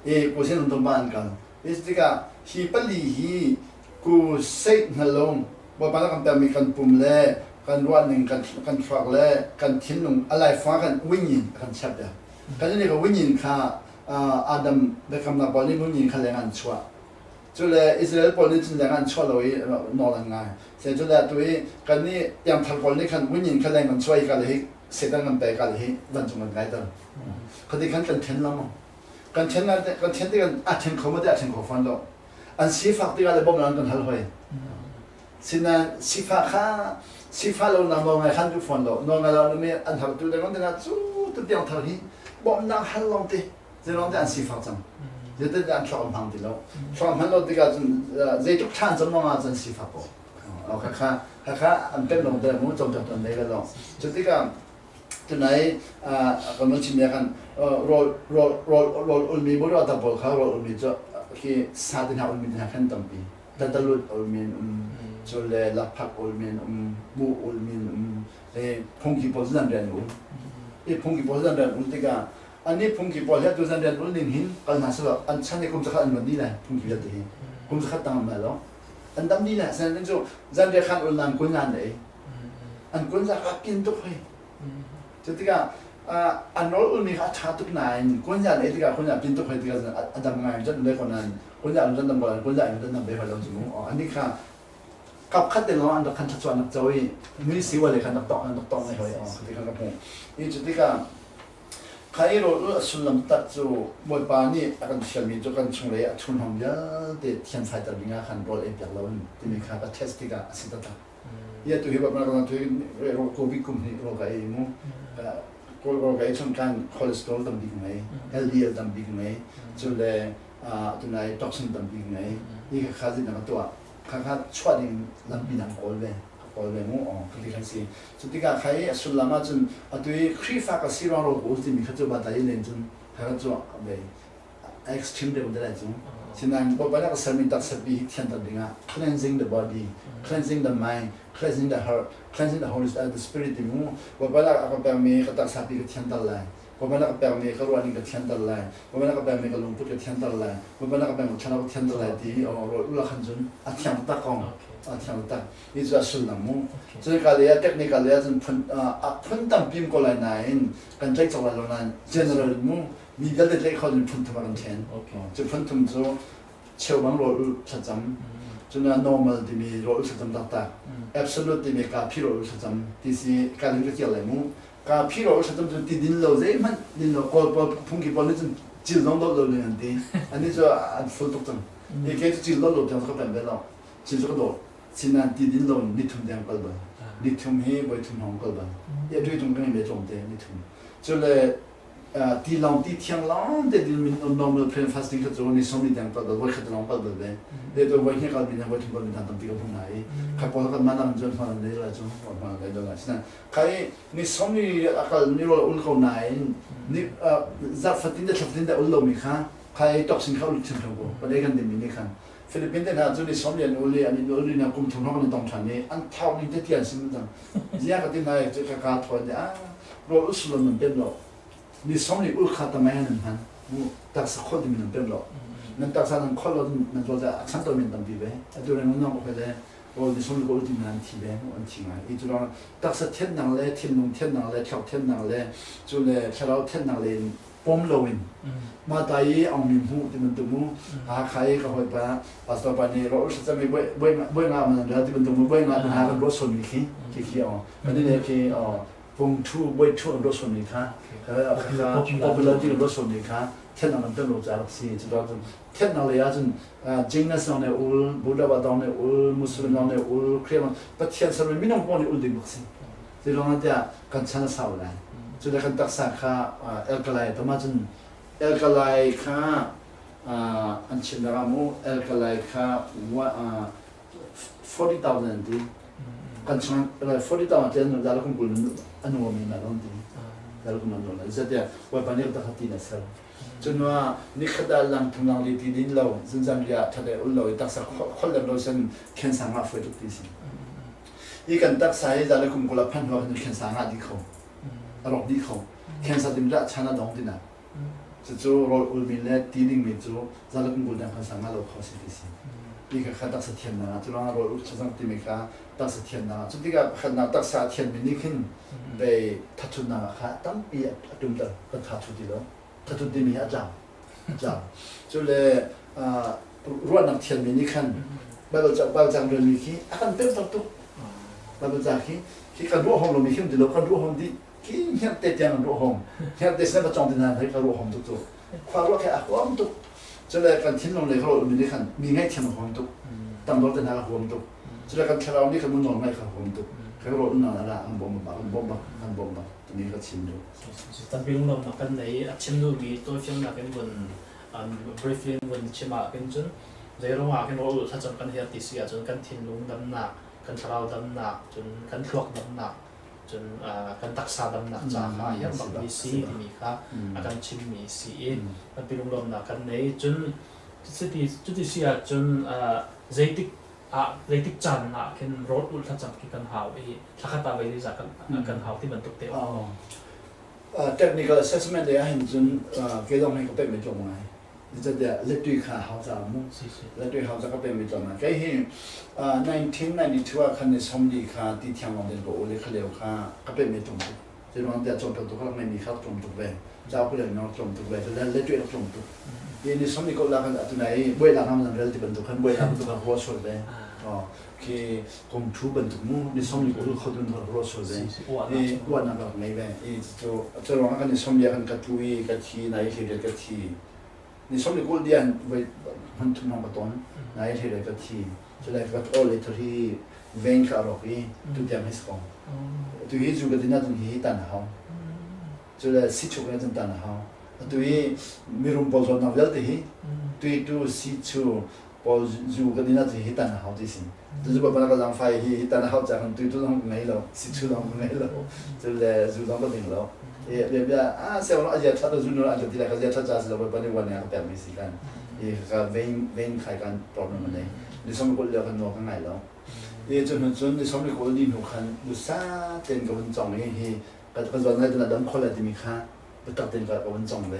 I kusin an tumpa an kal. I tikah hi pali hi ku seih hngalung Bawipa na kan pekmi kan pum le kan ruahning kan kan thluak le kan thinlung a laifang kan wingin a kan chiah piak. Kan nih ka wingin kha Adam biakamnak pawl nih wingin kha leng an chuah. Cu le Israel pawl nih cun leng an chuah lo i nawl an ngai. Se cu le atu i kan nih piangthar pawl nih khan wingin kha leng an chuah i ka le hi Satan kan pe ka le hi vancung kan kaiter. Khati khan kan then lengmang. Kan then kan then tikah a then kho ma te a then kho fawn lo. An sifak tikah le bawmhnak an kan hal hoi. Sinain sifah kha sifah lo nak nawl ngai khan duh fawn lo. Nawl ngai lo mi an har tu le tikah cu tu tiang thar hi bawmhnak hal lawng te zeilawng te an sifak cang. Zeitin an thluak an hmang ti lo. Thluak hman lo tikah cun zeitluk ṭhan cang lawng ah cun sifak ko. Kha kha kha kha an pem lawng te mu cawnpiak tu an nei lo. Cu tikah tunai kan van chim khan rawl rawl rawl rawl ulmi bu ta pawl kha rawl ulmi cu khi sa te hna ulmi te hna khan tampi tatalut ulmi an um cu le lakphak ulmi an um mu ulmi an um e phungki pawl zan rian um i phungki pawl zan rian um tikah ani phungki pawl he tu zan rian ul ning hin kal hna selaw an chan i kum zakhat an luan dih lai phungki vialte hi kum zakhat tang an lai lo an dam dih lai sen cu zan rian khan ul nan kun nan ei an kun za ka pin tuk hoi cu tikah an rawl ulmi kha a ṭha tuk nain kunza ei tikah kunza pin tuk hoi tikah a dam ngai zan le ko nain kunza zan dam ko kunza in zan dam ve hoi lo cu mu ani kha kap khat te lawng an rak khan thlachuah nak co i mui si wa le khan rak tong an rak tong ngai hoi ti kha ka hmu i cu tikah kha i rawl ul a sullam tak cu Bawipa nih a kan fialmi cu kan chunglei a thurhnawm vialte thianfaiter ding ah khan rawl ei piak lo in timi kha ka test tikah a si taktak. Ia tu hi bak na tu hi COVID kum hi rawl ka ei mu. Rawl ka ei chung khan cholesterol tam bik ngei, LDL tam bik ngei, cu le tunai toxin tam bik ngei. Hi kha kha zin ka tuah. Kha kha chuah ding lampi dang kawl ve. Kawl ve mu aw ka ti khan si. Cu tikah kha i a sullam ahcun atu i Khrihfa ka si ruang rawl ka ul timi kha cu ba ta i len cun kha kha cu ve extreme deuh te lai cu. Sinain Bawipa nih a ka sermi taksa pi hi thianter dingah cleansing the body, cleansing the mind, cleansing the heart, cleansing the Holy the Spirit ti mu. Bawipa nih a ka pekmi ka taksa pi ka thianter lai. Bawipa nih a ka pekmi ka ruahning ka thianter lai. Bawipa nih a ka pekmi ka lungput ka thianter lai. Bawipa nih a ka pekmi ka thlarau ka thianter lai ti rawl ul ah khan cun a thiang taktak ko. A thiang taktak. Hi cu a sullam mu. Cun ka lei ah technical lei ah cun phun a phun tampi ko lai nain kan tlaih cawk lai lo nain general mu mi vialte tlaih kho ding phun thum ah kan ṭhen. Cu phun thum cu cheubang rawl ulh thlacam, cun normal timi rawl ulh thlacam taktak, absolute timi kaphi rawl ulh thlacam ti si ka lung ka kial lai mu. Kaphi rawl ulh thlacam cu ti din lo zeihmanh din lo kawl pawl phungki pawl nih cun cil zong dawt lo ning an ti. Annih cu an full tuk cang. Hi kei cu cil dawt lo tiang cu ka pem ve lo. Cil cu ka dawt. Sinain ti din lo ni thum deng kal bal. Ni thum hi voi thum hong kal bal. I a tung kan i tlawm te ni thum. Cu le ti lawng ti thiang lawng te din min normal plain fasting kha cu ni som ni deng kal bal voi khat lawng kal bal ve. Le to voi hnih kal mi voi thum kal mi tampi ka hmu na i kha pawl kan man ang cun hman le la cu hman le la sina khai ni som ni akal ni rol ul ko nain ni zarh fatin te thla fatin te ul lo mi kha khai toxin kha ul thim ko pa le kan din mi ni khan Philippine te hna cu ni som lian ul i an in ul na kum thum hrawng an tong ṭhan i an thau ning te tian sim cang zia ka ti nai cu ka ka thawn ah rawl usulon nan pem lo ni som ni ul kha tamai nan hman mu taksa khol ding nan pem lo nan taksa nan khol lo nan rawl da chan to men tampi ve atu reng nong ko le rawl ni som ni ko ul ti nan thi ve mu an thi ngai i cu taksa thiannak le thinlung thiannak le thluak thiannak le cu le thlarau thiannak le pom loin mah ta i ong mi hmuh ti bantuk mu Hakha i ka hawipa pastor pa nih rawh thlacam i buai nga man ra ti bantuk mu buai nga hna kan ruah sual mi khi khi khi aw kan ni khi aw pung thu buai thu kan ruah sual mi kha popular ti kan ruah sual mi kha thiannak kan tel lo ca rak si cu cun thiannak lei ah cun Jainist zong nih ul Buddha ba dong nih ul Muslim zong nih ul Khrihfa Pathian sermi minung paoh nih ul ding bak si Ti ruangah tiah kan chan a sau lai. Cu le kan taksa kha alkali tam ahcun alkali kha an chim dah mu alkali kha 40,000 an ti. Kan chung 40 taung chen za la kum kul anu mi na lon ti. Za la kum anu na. Zatiah Bawipa nih ta ti na ser. Cunua nikhat ah lang thum lang li ti din lo zunzan ria thade ul lo i taksa khol lem lo sen khen sang nga foi tuk ti si. I kan taksa hi za le kum kul a phan hnu kan khen sang nga di kho. A rok di kho. Khen sa tim ra chan a dong tina. Cucu rawl ulmi le ti dingmi cu zalak ngul dang kan sang lo kho si ti si. Ti kha kha taksa thiannak ah curuangah rawl ul chazang timi kha taksa thiannak ah cu tikah pakhatnak taksa a thianmi nih khin bei thathutnak ah kha tampi a tumter kan tha thu ti lo. Thathut timi hi a tlau. A tlau. Cu le ruahnak thianmi nih khan Bible ca Bible cang relmi khi a kan pemter tuk. Bible ca khi khi kan ruah hom lomi khi um ti lo kan ruah hom dih Khi hngerhte tiang an ruah hom. Hngerhte sin va cong ti hna thei ka ruah hom tuk cu. Khua ruah khi a huam tuk. Cule kan thinlung le ka mi nih khan mi ngaihthiam a huam tuk. Tamdor te hna ka huam tuk. Cule kan thlarau nih khan mun nawl ngaih ka huam tuk. Ka ruah unau na la an bawm bak, an bawm bak, an bawm bak timi ka chim duh. Tampi lunglawmhnak kan nei. A chim duhmi tawifiangnak in vun briefly in vun chim ah khin cun zeiruang ah khin rawl thlacam kan herh ti si ahcun kan thinlung damnak, kan thlarau damnak, cun kan thluak damnak cun kan taksa damnak ca kha a herh bakmi si timi kha a kan chimmi si i tampi lunglawmhnak kan nei. Cun cuti cuti si ahcun zeitik ah zeitik caan ah khin rawl ulh thlacam khi kan hau i thlakhat ah voi zeizah kan kan hau ti bantuk te Technical assessment lei ahhin cun kei zong hi ka pek mi tlawm ngai. Zeicahtiah letui kha hau caah mu. Letui hau ca ka pek mi tlawm ngai. Kei hi 1992 ah khan ni sawmli kha ti thiang lawng tein ka ul i kha lio kha ka pek mi tlawm tuk. Zeiruang tiah cawnpiaktu ka rak ngeihmi kha rak tlawm tuk ve. Cauk ka relmi rak tlawm tuk ve. Cun letui rak tlawm tuk. Hi ni sawmli ka ul ah khan atu nai i buainak nam zan rel ti bantuk khan buainak bantuk khan ruah sual ve. Khi kum thu bantuk mu ni sawmli ka ul kho dun rak ruah sual ve. I uahnak rak ngei ve. I cu cu ruang ah kan ni sawmli ah khan ka tlu i ka thi nai hlei ka thi. Ni sawmli kul dian voi hmun thum hong ka ton. Nai hlei ka thi. Cu lai ka aw le thari vein kha a rawk i tu tiang hi si ko. Tu hi zu ka din ahcun hi tan a hau. Cu le si chuk in cun tan a hau. Atu hi mirum pawl zawtnak vialte hi tui tu si chu pawl zu ka din ahcun hi tan a hau ti si. Tu zu pa ka zaangfai hi hi tan a hau ca khan tui tu zong ka ngei lo, si chu zong ka ngei lo, cu le zu zong ka ding lo. E bia bia a se a zia tha to zu nu an ka ti lai ka zia tha cha si lo pa ni wan ya ka pek mi si kan. E ka vein vein khai kan problem a nei. Ni som kul lio kan no ka ngai lo. E cu hnu cun ni som ni kul ni hnu khan dusa ten ka vun cong i hi ka ka zawn lai dam kho lai timi kha biatak tein ka ka vun cong ve.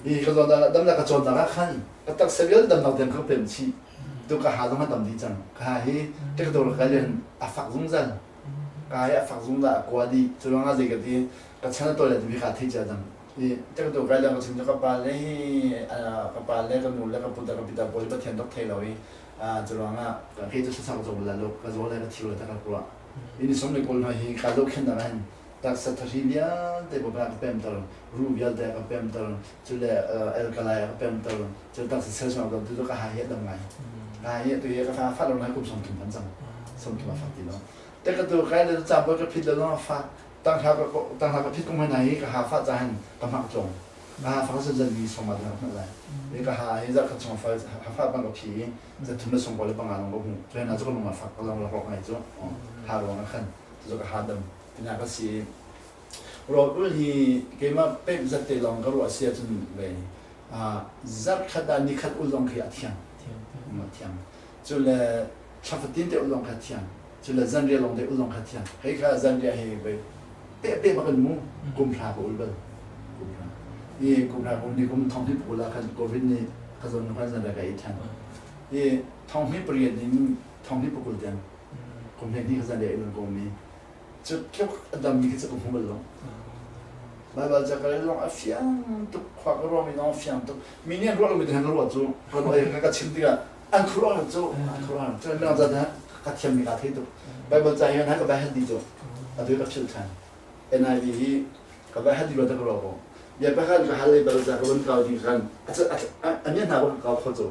Hi ka zawn dam la ka cawnnak ah khan ka taksa vialte damnak tiang ka pem chih. Tu ka ha zong a dam dih cang. Ka ha hi tekdor ka lian a fak zungzal. Ka hi a fak zungzal a kua dih. Cu ruangah zei ka ti ka chan a tawi lai timi kha thei cia cang. I tekdor kai lian ka chim cu ka pa le hi ka pa le ka nu le ka puta ka pita pawl hi Pathian rak thei lo i cu ruangah kei cu sasak zaw bal lo ka zaw le ka thi le ta ka ruah. Hi ni som le kawl hna hi ka zohkhenhnak ah hin taksa thahri vialte bawmh a ka pemter, ruh vialte a ka pemter, cule alkali a ka pemter, cu taksa cell chung a ka tu ka ha hi a dam ngai. Ka ha hi atu hi ka fa fah lo ngai kum 30 phan cang. 30 a fak ti lo. Te ka tu kai le cam ka phit lo zong a fak. Tanghla ka tanghla ka phit kum hna hi ka ha fah ca hin ka hmak tlong. Ka ha fak zan mi song ma ta hna lai. Ni ka ha hi za khat chung fa ha fa bang ka phi i za thum le song le panga long ka hmu. Cu hna cu ka lung a fak ka long la rok ngai cu. Ha ruang ah khan cu ka ha dam. Tina ka si. Rawl ul hi keimah pemh zat te lawng ka ruah si ahcun ve zarh khat ah nikhat ul zong khi a thiang. A thiang. Cu le thla fatin te ul zong kha a thiang. Cu le zanriah lawng te ul zong kha a thiang. Hei kha zanriah hi ve pe pe bak in mu kum hra ka ul bal. Kum hra. I kum hra kum ni kum thong hi pul ah khan COVID nih ka zawn khan zanriah ka ei than. I thong hi pariat in thong hi pakul tiang kum hlei hnih ka zanriah ei ko mi Cu tluk a dammi khi cu ka hmu bal lo. Baibal ca ka rel zong a fiang tuk, khua ka ruahmi zong a fiang tuk. Mi nih an ruah lomi te ka ruah cu, ka ruah i ka chim tikah an khuaruah har cu, an khuaruah har. Cun mirang ca te ka thiammi kaa thei tuk. Baibal ca hi ka bai hat dih cu. Atu ka philh ṭhan. NIV hi ka bai hat dih rua te ka ruah ko. Bia pakhat ka hal i Baibal ca ka vun kau ding khan a nia hna ka kau kho cu.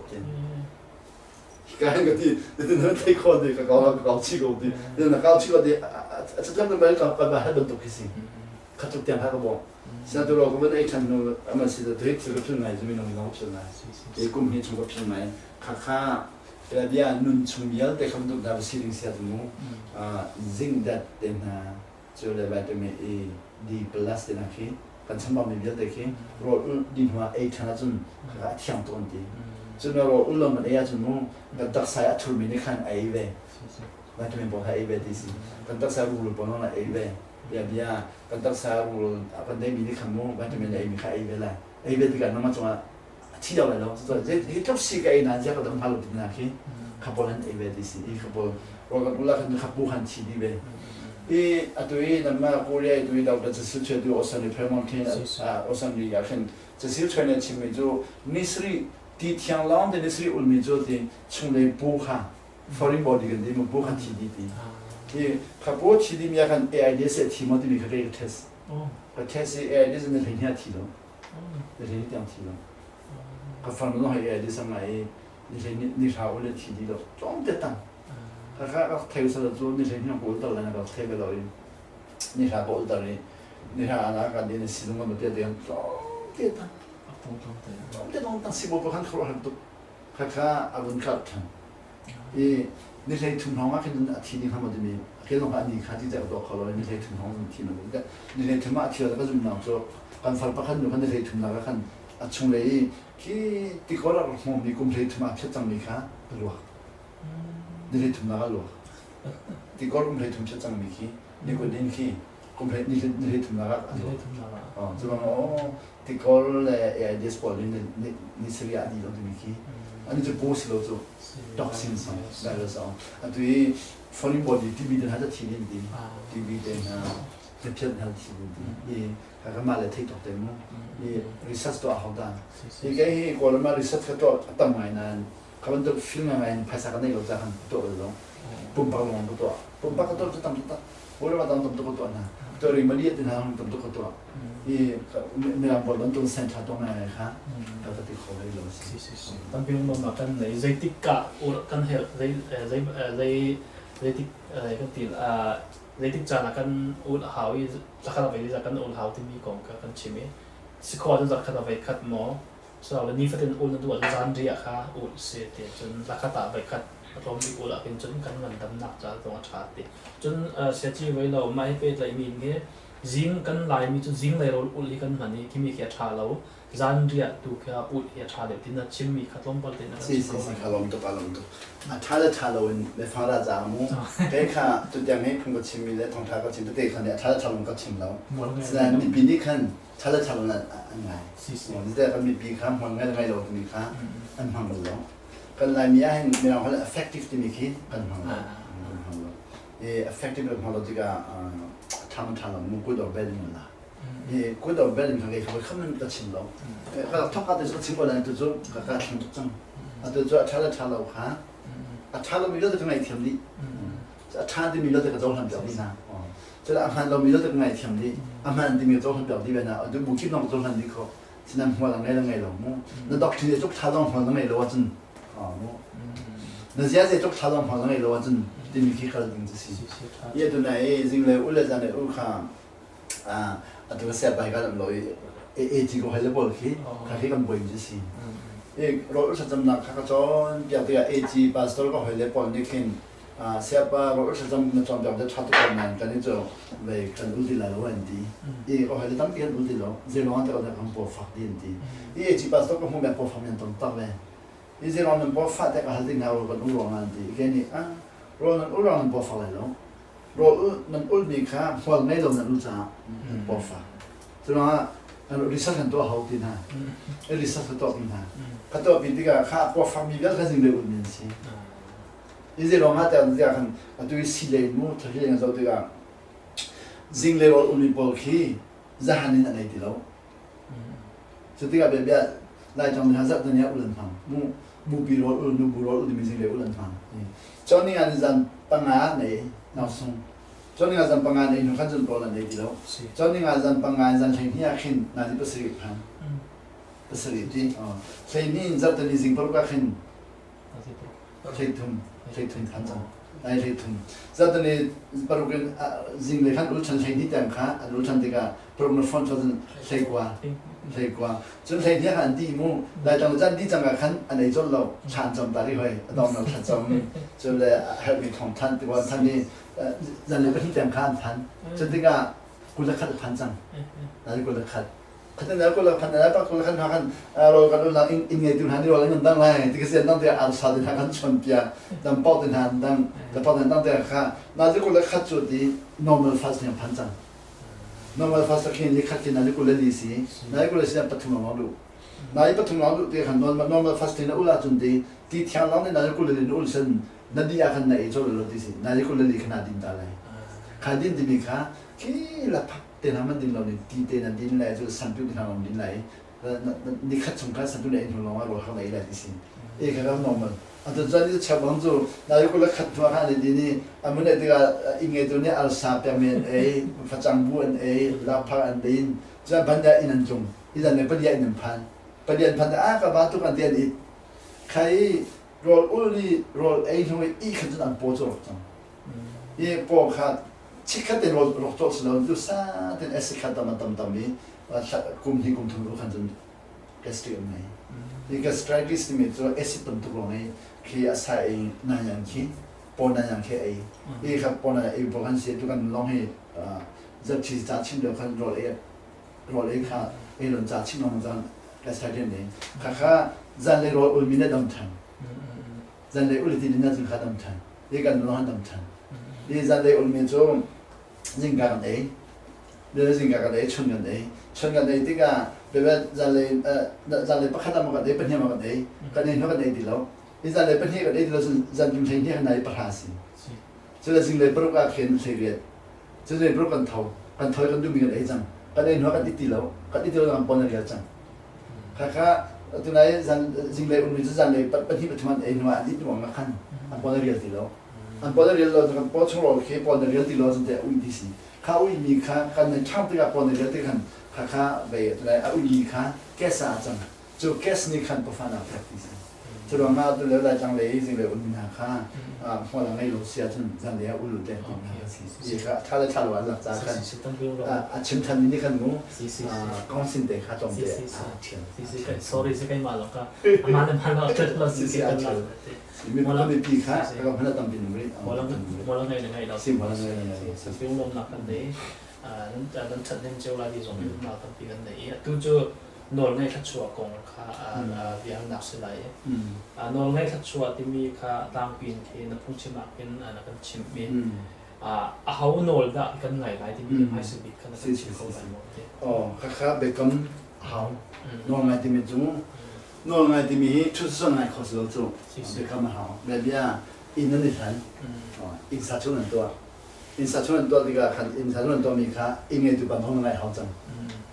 Ka ka ti ti na thei kho ti ka kau ka kau chi ko ti na kau chi ko ti a chatlam na mai ka ka ba bantuk khi si khatuk tiang kha ka bo sina tu ro ka van ei than nu ama si da thei thil ka phil ngai zumi nong nong phil ngai e kum hi chung ka phil ngai kha kha. Bia nun chung vialte kha bantuk hna va si ding si ahcun mu zinc dat te hna cu le vitamin E, D plus te hna khi kan chambau mi vialte khi rawl ulh dih hnu ah ei ṭhan ahcun khakha a thiang tuk an ti. Cun rawl ulh lo man ei ahcun mu kan taksa i a thurmi nih khan a ei ve. Vitamin pawl kha ei ve ti si. Kan taksa rungrul pawl zong a ei ve. Bia bia kan taksa rungrul kan deimi nih khan mu vitamin a eimi kha ei ve lai. Ei ve tikah nangmah cungah a thi deuh lai lo. Hi tluk si ka ei nain ziah ka dam hnga lo ti na khi kha pawl an ei ve ti si. I kha pawl rawl kan ul ah khan kha pu khan thi dih ve. I atu i nanmah Korea i tu i Dr. Cecil Choi tu Osan i Fairmont khin Osan ri ah khin Cecil Choi nih a chimmi cu ni sarih ti thiang lawng te ni sarih ulmi cu ti chunglei pu kha foreign body kan ti mu pu kha thi dih ti. I kha pu thi dih mi ah khan AIDS a thi maw timi kha kei ka test. Ka test i AIDS na hlei hni a thi lo. Ni hlei tiang thi lo. Ka farnu zong hei AIDS a ngai i ni hlei ni hra ul le thi dih lo. Tlawm te tang. Ka ka rak thei sal cu ni hlei hniang ka ul ter lai na ka rak thei ve lo i ni hra ka ul ter i ni hra ana ka din si zung ka te te tlawm te tang. Tlawm te tang tang sibaw pa khan khuaruah tuk. Khakha a vun karh ṭhan. I ni hlei thum hrawng ah khin a thi ding hnga maw timi ke zong kha a ni kha ti cek tuah kho lo i ni hlei thum hrawng zong thi ma ti ni hlei thum ah a thi lo ka zumnak cu kan far pakhat nu khan ni hlei thum nak ah khan a chunglei i khi tikor a rak hmawmmi kum hlei thum ah phiat cangmi kha a luak ni hlei thum nak ah luak tikor kum hlei thum phiat cangmi khi nicotine khi kum hlei ni hlei thum nak ah a luak cu bang aw tikor le AIDS pawl nih ni sarih ah a dih lo timi khi ani cu paw si lo cu toxin si virus a um atu i foreign body TB te hna cu thi din ti TB te hna hnaphiat hna thi din ti i kha mah le thei tok te mu i research tuah hau ta hi kai hi Kawlram ah research ka tuah a tam ngai nain kha bantuk film ngai in phaisa ka nei lo ca khan tuah bal lo pumpak lawng ka tuah pumpak ka tuah cu tam taktak Kawlram ah tam tam tuk ka tuah hna tuah ring mali te hna tam tuk ka tuah i mirang pawl bantuk center tuah ngai kha ka ka ti kho hlei lo si tampi lawmnak kan nei zeitik ka kan hel zei zei zei zeitik kan ti zeitik caan ah kan ul hau i zakhat a vei kan ul hau timi kong kha kan chim i sikhaw cun zakhat a vei khat maw So le nifatin ul na duh ahcun zanriah kha ul si ti cun lakhat ah voikhat a tlawm bik ul ahhin cun kan ngandamnak ca zong a ṭha ti. Cun siaci voi lo mah hi pehtlaihmi in hi zing kan Laimi cu zinglei rawl ulh hi kan hman i khimi khi a ṭha lo. Zanriah tu khi ulh hi a ṭha deuh ti na chimmi kha tlawmpal tein na kan Si chim si kho si lai. ka lawm tuk ka lawm tuk. A ṭha le ṭha lo in biafang ra ca mu. Kei kha tutiang hi phung ka chimmi le thawngṭha ka chim tete kha nih a ṭha le ṭha lo ka chim lo. Mual ngai Sinain mipi nih khan ṭha le ṭha lo an ngai. Si si. Zeicahtiah kan mipi kha hmual ngai le ngai lo timi kha an hmang bal lo. Kan Laimi ah hin mirang holh effective timi khi kan hmang lo. Kan hmang lo. I effective kan hmang lo tikah ṭha man ṭha lo mu good or bad in la. I good or bad in kha kei kha kham in ka chim lo. Ka thok ka te cu ka chim ko lai tu cu ka ka thleng tuk cang. Atu cu a ṭha le ṭha lo kha a ṭha lomi vialte ka ngaihthiam dih. A ṭha timi vialte ka cohlan piak dih hna. Cun a hmaan lomi vialte ka ngaihthiam dih. A hmaan timi ka cohlan piak dih ve hna. A bu kip zong ka cohlan dih khawh. Sinain hmual a ngei le ngei lo mu. Na doctrine tluk ṭha zong hmual na ngei lo ahcun mu. Na ziaze tluk ṭha zong hmual na ngei lo ahcun timi khi kal ding cu si. I atu na i zinglei u le zanlei u kha atu ka siap bai ka lam lo i AG ko hal le pawl khi kha khi kan buai mi cu si. I rawl thlacamnak kha ka cawn piak tikah AG pastor ka hoi le pawl nih khin Siapa rawl thlacam na cawnpiak te ṭha tuk ko nain kan i cu vei kan ul ti lai lo an ti. I ka hoi le tampi kan ul ti lo. Zeiruang ah ti kan paw fak ti an ti. I AG pastor ka hmuh mi paw fak mi an tam tak ve. I zeiruang nan paw fah te ka hal ding hna rawl kan ul ruang ah an ti. I kei nih ah rawl nan ul ruang nan paw fak lai lo. Rawl nan ul mi kha hmual ngei lo nan ul caah nan paw fak. Curuangah research kan tuah hau ti hna. Research ka tuah pi hna. Ka tuah pi tikah kha paw fak mi vialte kha zinglei ul mi an si. Hi zeiruang ah tiah tiah khan atu i silei mu thahri an zoh tikah zinglei rawl ummi pawl khi zahan in an ei ti lo. Cu tikah biabia Laitlang hna zarh tani ah ul an hmang. Mu bupi rawl ul, nubu rawl ul timi zinglei ul an hmang. Cun ni ah zan panga an ei nausung. Cun ni ah zan panga an ei hnu khan cun rawl an ei ti lo. Cun ni ah zan panga in zan 12 ah khin nazi pasarih phan. Pasarih ti. 12 in zarh tani zing paruk ah khin 33 33 phan cang. Nai 13. Zatani paruk in zinglei khan ul ṭhan 12 tiang kha an ul ṭhan tikah paruk na phone cun 19 19. Cun 12 khan an ti mu. Laitlang le caan di cang ah khan an ei colh lo. Thla an cam ta rih hoi. A dong thla cam. Cun le herhmi thawng thanh ti than i zanlei 2 tiang kha an phan. Cun tikah 21 a phan cang. Nai 21. Khatin na kul khan na pa kul khan khan ro kan ulang in in ngei tu hna ni ro an dang lai ti kasi dang te ar sa te hna kan chon pia dam pau te hna dang da pau te dang te kha na ti kul khat chu ti normal fast ni phan cang normal fast khin ni khat na ni kul li si na kul si pathum long du na i pathum long du te khan normal fast na ula chun ti ti thiang long ni na kul li ul sen na di a khan na e chol lo ti si na kul li khana din ta lai kha din ti mi kha khi la phak Te hna man din lo ning ti te na din lai cu santu te hna lawng din lai ni khat chung kha santu na in hnu lawng ah rawl hak na ei lai ti si e kha ka normal atu cun ni cheu bang cu na yu la khat hnu kha ni din i amun e tikah inn ngeitu nih alsa pekmi an ei facang bu an ei lakphak an din cun ban ya inn an tlung i zan le palia inn an phan palia an phan ah ka ba tuk an ti an it khai rawl ul i rawl ei hnu i i khan cun an paw cu rawk cang I paw kha chikkhat te rawl rawk cawh si lo duhsah tein acid kha tam a tam tam i kum hnih kum thum hnu khan cun gastric an ngei. Hi gastritis timi cu acid bantuk lawng i khi a sa i nanyang khi paw nanyang khi ei. Hi kha paw nanyang ei paw khan si tu kan lawng hi zarhthi ca chim lio khan rawl ei rawl ei kha ei lon ca chim lawng cang gastritis an ei. Kha kha zanlei rawl ulmi na dam than. Zanlei ul ti na cun kha dam ṭhan. Hi kan lung an dam ṭhan. Hi zanlei ulmi cu zingka kan ei. Bia zingka kan ei, chun kan ei. Chun kan ei tikah bia zanlei zanlei pakhat ah maw kan ei, pahnih maw kan ei. Kan ei hnu kan ei ti lo. Hi zanlei pahnih kan ei ti lo cun zantum 12 kan ei 10 si. Cule zinglei 6 ah khin 18. Cule 6 kan tho. Kan tho i kan duhmi kan ei cang. Kan ei hnu kan it ti lo. Kan it ti lo kan pon a rial cang. Khakha tunai zan zinglei ummi cu zanlei pahnih pathum an ei hnu ah an it ruang ah khan an pawl a rial ti lo. An pawl a rial lo kan paw chung rawl khi pawl na rial ti lo cun teh ui ti si. Kha uimi kha kan nei ṭhang tikah pawl na rial ti khan khakha vei tunai a uimi kha gas ah a cang. Cu gas nih khan pawfan ah fek ti si. Cu ruangah tu lio Laitlang lei i zinglei ummi hna kha hmual a ngei lo si ahcun zanlei ah ulu te ti hna a si. Hi kha ṭha le ṭha lo an lak caah khan a chim ṭhanmi nih khan mu kong sin te kha tlawmte a ṭhial. Sorry si keimah lawng ka amah le mah lawng ṭhat lo si si a ṭhial. Mipi kha ka hman a tampi nung rih. Hmual a ngei le ngei lo. Si hmual a ngei le ngei lo. Si lawmnak kan nei. Nan ṭhathnem cio lai ti zong in tampi kan nei i atu cu nawlngaih thluachuah kong kha biahalnak si lai. Nawlngaih thluachuah timi kha tlangpi in khi na phungchim ah khin na kan chimh i aho nawl dah kan ngai lai timi hmaisa bik kha na kan chim kho lai maw ti. Oh, khakha biakam hau. Nawlngai timi cu nawlngai timi hi ṭhut ngai kho si lo cu. Biakam a hau. Bia bia inn nan i hlan. Inn sa chung nan tuah. Inn sa chung an tuah tikah khan inn sa chung an tuahmi kha inn ngeitu pa nawl ngai hau cang.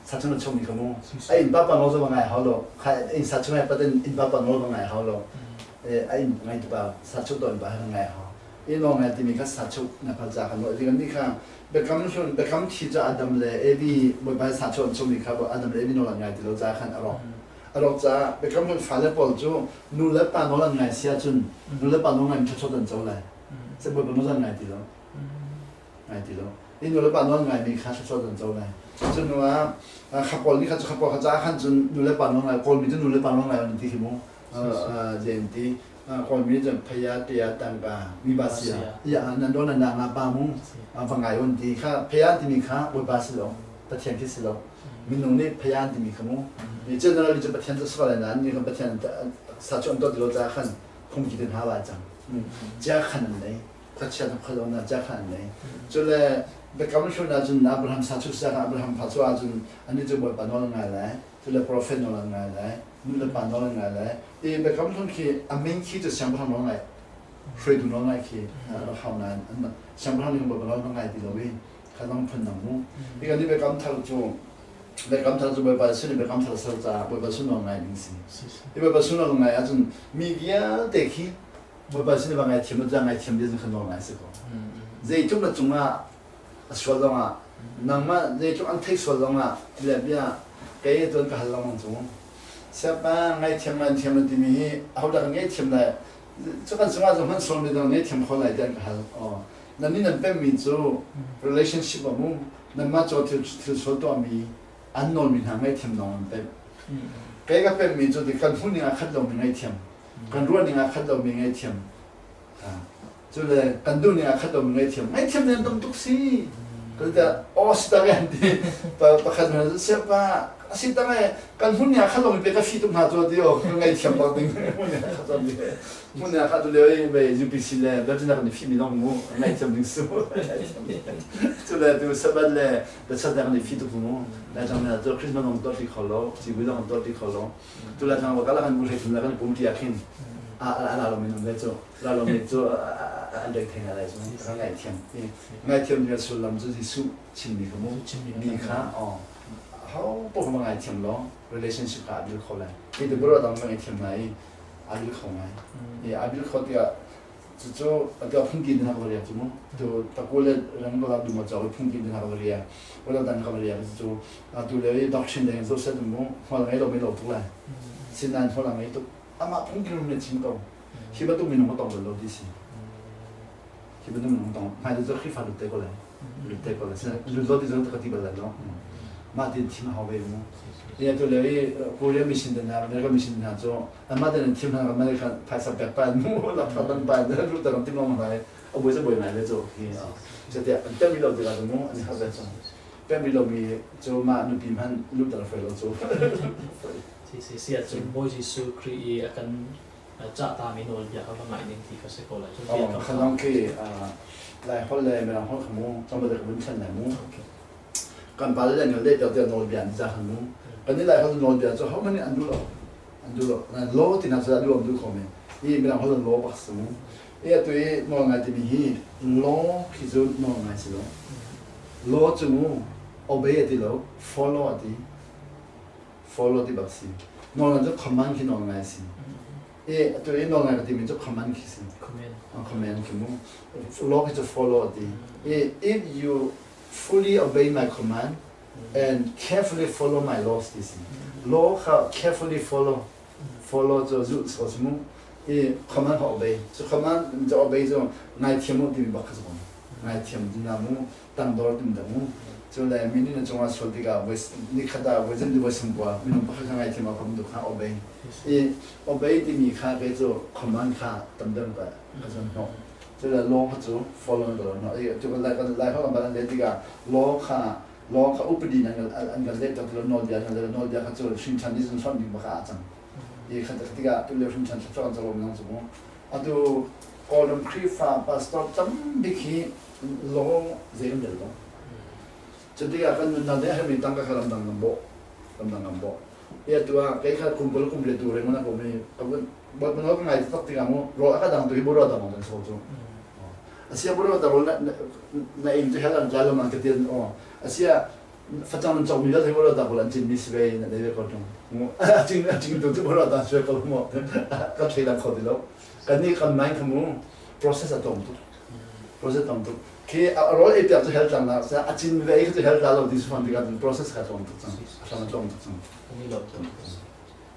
Sa chung an chungmi kha mu. A inn pa pa nawl zong ngai hau lo. Kha inn sa chung ai patin inn pa pa nawl va ngai hau lo. A inn ngeitu pa sa chung tuah pa ngai hau. Inn nawl ngai timi kha sa chung na phal ca kha nawl. Ti mi kha biakam hlun biakam thi cu Adam le Evi Bawipa sa chung an chungmi kha Adam le Evi nawl an ngai ti lo ca khan a rawk. A rawk caah biakam hlun fale pawl cu nu le pa nawl an ngai si ahcun nu le pa nawl ngai mi ṭhaṭhawt an co lai. Sibawi pa nawl ngai ti lo. Ngai ti lo. I nu le pa nawl ngaimi kha thluachuah an co lai. Cu hnu ah kha pawl nih kha cu kha pawl kha caah khan cun nu le pa nawl ngai Kawlmi cu nu le pa nawl ngai an ti khi mu. Zen ti Kawlmi cun phaya tia tangka mi ba sia ya nan do nan nga pa mu va ngai on ti kha phaya timi kha Bawipa si lo Pathian khi si lo minung nih phaya timi kha mu ni generally cu Pathian cu si lai nain ni kan Pathian sa cu an to ti lo caah khan phungki te hna wa cang chia khan an nei khuachia na khualo na chia khan an nei cule biakam hlun ahcun Abraham sa chu sak Abraham fa cu ahcun ani cu Bawipa nawl ngai lai cule prophet nawl an ngai lai nu le pa nawl an ngai lai i biakam hlun khi a min khi cu siangpahrang nawl ngai hruaitu nawl ngai khi rak hau nain siangpahrang nih Bawipa nawl ngai ti lo i kha dang phun dang mu hi kan i biakam thar cu Biakam thar cu Bawipa sin i biakam thar ser caah Bawipa sin nawl ngai ding si. Hi Bawipa sin nawl ngai ahcun mi vialte khi Bawipa sin i va ngaithiam u tiah ngaithiam ding kha nawl ngai si ko. Zeitluk na cungah a sual zongah nangmah zeitluk an theih sual zongah bia bia kei tuan ka hal lengmang cu. Siapa ngaithiam ngaithiam na timi hi ahodah kan ngaithiam lai? Cu kan cungah zohhmanh sual midang nih thiam kho lai tiah an ka hal. Aw. Nan nih nan pemmi cu relationship a mu. Nanmah caw thil thil sual tuahmi an nawlmi hna ngaihthiam lawng an pemh. Kei ka pemmi cu ti kan hmuhning ah khat lomi ngaihthiam. Kan ruahning ah khat lomi ngaihthiam. Cu le kan duhning ah khat lomi ngaihthiam. Ngaihthiam nih an tam tuk si. Kan ti aw si tak an ti. Pakhat hna siapa a si tak e kan hmun ah khat lomi pe ka fi tuk hna cu ti aw ka ngaihthiam bak ding hmun ah khat lomi hmun ah khat lio i ve UPC le Virgin kan i fi mi dong mu ngaihthiam ding su. Cu le tu Sabbath le the chat kan i fi tuk mu. Lai tang na cu Christmas dong tuah ti kho lo, civui dong tuah ti kho lo. Tu lai tang ka la kan bu hlei thum la kan pum ti ah khin a a la lo mi num ve cu la lo mi cu an rei theng lai cu ka ngaihthiam. Ngaihthiam ni sullam cu Jesuh chimmi kha mu mi kha aw ho poh ma ngaithiam lo relationship kha a bil kho lai. Hi tu bro dang ma ngaithiam ngai i a bil kho ngai. I a bil kho tiah cucu atu phungki din ka riak cu mu tu taku le rang ka du ma chaw phungki din ka riak wala dan ka riak cu atu le i doctrine deng zo set mu hmal ngai lo mi lo tuk lai sinan hmal ngai tuk amah phungki rum ne chim ko hi bantuk minung ka tong bal lo ti si hi bantuk minung tong hmai cu Khrihfa lut te ko lai lut te ko lai lut lo ti zong ka ti bal lai lo mah tin thim hau ve mu ni atu le i Korea mission den hna America mission hna cu anmah ten an thim hna kan mah khan phaisa pek pa mu lakphak dang pa lut ta kan tim long lai a buai buai ngai le cu hi catiah an pem lo tikah mu an har ve cu pem lo mi cu mah nupi hman lut ta foi lo cu Si si si ahcun Bawi Jesuh Khrih i a kan cahtami nawlbia kha va ngaih ning ti kha si ko lai. Cun bia kam Khalang khi Lai holh le Mirang holh kha mu tlawmpal ka vun thlen lai mu. Kan pa le an le tiah nawlbia an za khan mu. Kan nih Lai holh nawlbia cu hohmanh nih an duh lo. An duh lo. Law ti hna cu a duh an duh kho men. I Mirang holh law bak si mu. I atu i nawl ngai timi hi law khi cu nawl ngai si lo. Law cu mu obey a ti lo, follow a ti. Follow ti bak si. Nawl cu command khi nawl ngai si. I atu i nawl ngai ka timi cu command khi si. Command. Command khi mu. Law khi cu follow ti. I if you fully obey my command and carefully follow my laws ti si. Law kha carefully follow. Follow cu zulh so si mu. I command kha obey. Cu command cu obey cu ngaithiam u timi bak kha si ko. Ngaithiam na mu. Tangdor tim dah mu. Cu le mi nih na cungah sual tikah voi nikhat ah voi zan voi sangkua minung pakhat kha ngaithiam a kom tu kha obey. I obey timi kha kei cu command kha tam deuh ka ka zon hnawh. Cu le law kha cu follow na ka hnawh. I cu lai kan lai holh an leh tikah law kha law kha upadi an an kan leh tak nawlbia an kan nawlbia kha cu hrin ṭhan ni zun hlonh ding baka a cang. I khat tikah tu le hrin ṭhan thluachuah kan calo nang cu mu. Atu Kawlram Khrihfa pastor tam bik hi lawng zei kan rel lo. Cu tikah kan nunnak nih a herhmi tangka kha ramdang kan bawh. Ramdang kan bawh. I atu ah kei kha kum kul kum riat tu reng mana ko mi bot mana ka ngai tak tikah mu rawl a ka dang tu hi boro dang kan so cu. Asia boro da rawl na na ing tu hel an tla lo man ka tian o. Asia facang nan cawk mi vialte boro da ko an cin mi si ve na dei ve ko tung. A cing a cing tu cu boro da si ve ko mo. Ka thei dang kho ti lo. Kan nih kan mind kha mu process a tlawm tuk. Process tam tuk. Khi a rawl ei piak cu hel tlang la a cin ve ei cu hel tla lo ti su fan tikah cun process kha tlawm tuk cang. A hram a tlawm tuk cang. Kan i lawm tuk.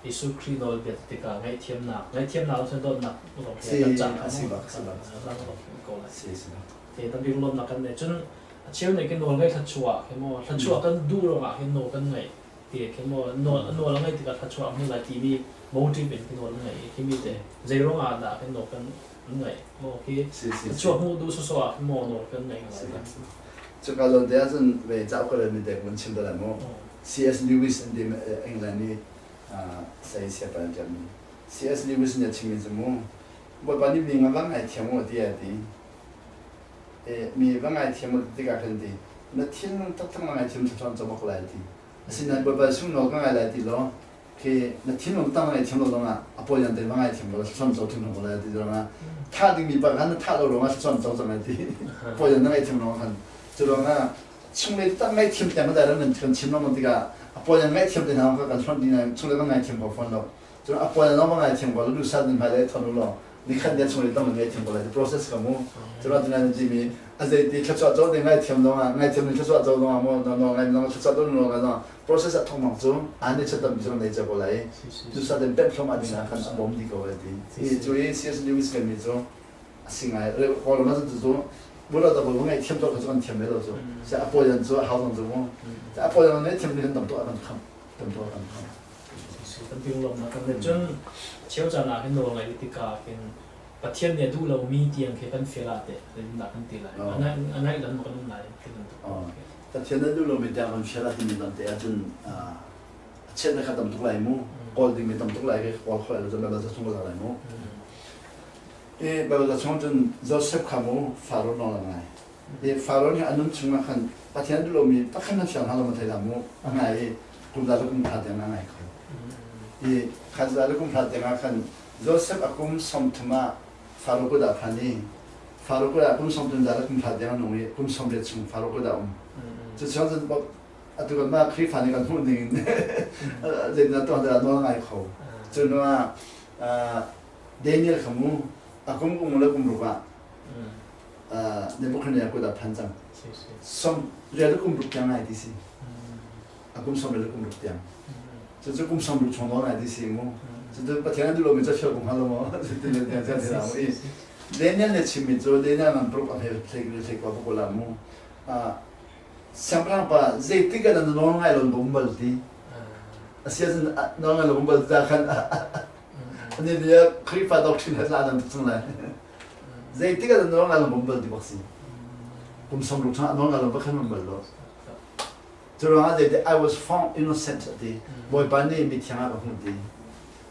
Jesuh Khrih nawl bia tikah ngaihthiamnak ngaihthiamnak cu dawtnak lawng he kan cang kha si bak si bak lang lawng ko lai. Si si bak. Te tam bik lawmnak kan nei cun a cheu nei khi nawl ngai thluachuah khi maw thluachuah kan duh ruangah hin nawl kan ngaih ti khi maw nawl nawl a ngaih tikah thluachuah hmu lai timi motive in khi nawl an ngaih khi mi te zei ruangah dah khi nawl kan an ngaih maw khi chuak hmuh duh sawsawh ah maw nawl kan ngaih ngai. Cuka zawn te ahcun ve cauk ka relmi te kun chim ta lai mu. C.S. Lewis an ti England i sai siapa an ṭialmi. C.S. Lewis nih a chimmi cu mu Bawipa nih mi nga va ngaithiam u ti a ti. E, mi va ngaithiam u tikah khan ti na thinlung taktak na ngaithiam thluachuah an cawk lai ti. Asinain Bawipa sung nawl ka ngai lai ti law khi na thinlung tang ngai thiam lo zongah a pawi te va ngai thiam lo thluachuah co thiam ko lai ti ruangah thah dingmi pa khan na thah lo ruangah thluachuah co cang lai ti pawi na ngai thiam lo khan cu ruangah chunglei tak ngai thiam tiang dai nan kan chim lo tikah a pawi ngai thiam te hna ka kan hlonh ding chunglei va ngai thiam ko fawn lo cun a pawi no va ngai thiam ko lo du sat nin hmai le thon lo. Nikhat ne chung le tang ngai thiam ko lai process ka mu. Cura tu nan ti mi a zei ti thluachuah co te ngai thiam zong ah ngai thiam ni thluachuah co zong ah mo no no ngai zong thluachuah to no ngai zong process a thong mang cu an ni chatam bi zong nei cha ko lai. Tu sa den pem thlom a ding ah khan a bom di ko lai ti. Hi cu i C.S. Lewis kan mi cu a si ngai kawl ma cu cu bula da bul ngai thiam to kha cu kan thiam ve lo cu. Se a poyan cu a hau zong cu mu. A poyan ngai thiam ni kan tam to kan kham tam to kan kham. Kan lawmnak kan nei. Cun cheu caan ah hin nawl ngaih tikah hin Pathian nih a duh lomi tiang khi kan fial ah teh zeitindah kan ti lai? A ngaih lan maw kan um lai ti bantuk. Pathian a duh lomi tiang kan fial ah timi lam te ahcun a chiat kha tam tuk lai mu. Kawl dingmi tam tuk lai khi kawl kho lai lo cun Baibal ca chung ka lai mu. I Baibal ca chung cun Joseph kha mu Faro nawl a ngai. I Faro nih a nun chungah khan Pathian duh lomi pakhat na fiang hna lo ma thei dah mu a ngai i kum za le kum hra tiang a ngai kho. I khan za le kum hra tiang ah khan Joseph a kum 30 ah Faro kut ah phan i Faro kut ah kum 30 za le kum hra tiang a nung i kum 80 chung Faro kut ah um. Cu chung cun atu kan mah Khrihfa nih kan hmuh ning in zeitindah tuah dah nawl ngai kho. Cu hnu ah Daniel kha mu a kum kum le kum ruk ah Nebuchadnezzar kut ah phan cang. Som rial kum ruk tiang ngai ti si. A kum som rial kum ruk tiang. Cucu kum som ruk chung nawl ngai ti si mu. Cucu Pathian an duh lomi cu fial kum hal lo maw? Ti le tiang tiang ti i Daniel nih chimmi cu Daniel ngan pruk a hlei hlei hlei kwa ko la mu. Siangpahrang pa zeitik ah na nawl ngai lo bum bal ti. Asia cun nawl ngai lo bum bal ta khan ani nih Khrihfa doctrine he la nan tuk cang lai. Zeitik ah nawl ngai lo bum bal ti bak si. Kum 60 chung ah nawl ngai lo bak khan bal lo. Cu ruangah zeiti I was found innocent ati. Bawipa nih mithiang ah ka hmuh ti.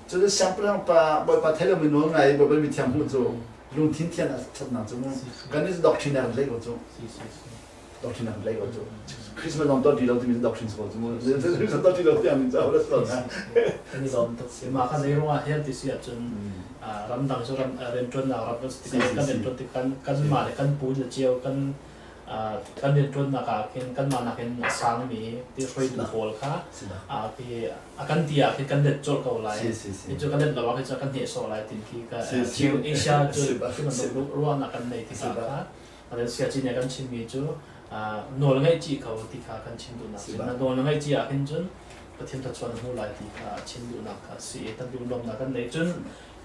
Cun siangpahrang pa Bawipa thei lomi nawl ngai i Bawipa mithiang hmuh cu lungthin thian a ṭhatnak cu mu. Kan nih doctrine ah kan tlaih ko cu. Doctrine ah kan tlaih ko cu. Christmas zong tuah ti lo timi cu doctrine si ko cu mu. Christmas tuah ti lo tiang min cu a si lo na. Kan i lawm tuk. Mah kha zei ruangah hian ti si ahcun ramdang cu ram rianṭuannak ram kan si tikah kan rianṭuan tik kan kanmah le kan pu le cio kan kan rianṭuannak ah khin kanmah nakin a sangmi ti hruaitu pawl kha a kan ti ah khin kan let colh ko lai. Hi cu kan let lo ah khin cu kan hnehsawh lai tin khi ka Asia cu khi bantuk ruahnak kan nei tikah kha siaci nih kan chimmi cu nawl ngeih chih ko ti kha kan chim duhnak si. Na nawl na ngeih chih ah khin cun Pathian thluachuah na hmu lai ti kha chim duhnak kha a si i tampi lawmnak kan nei. Cun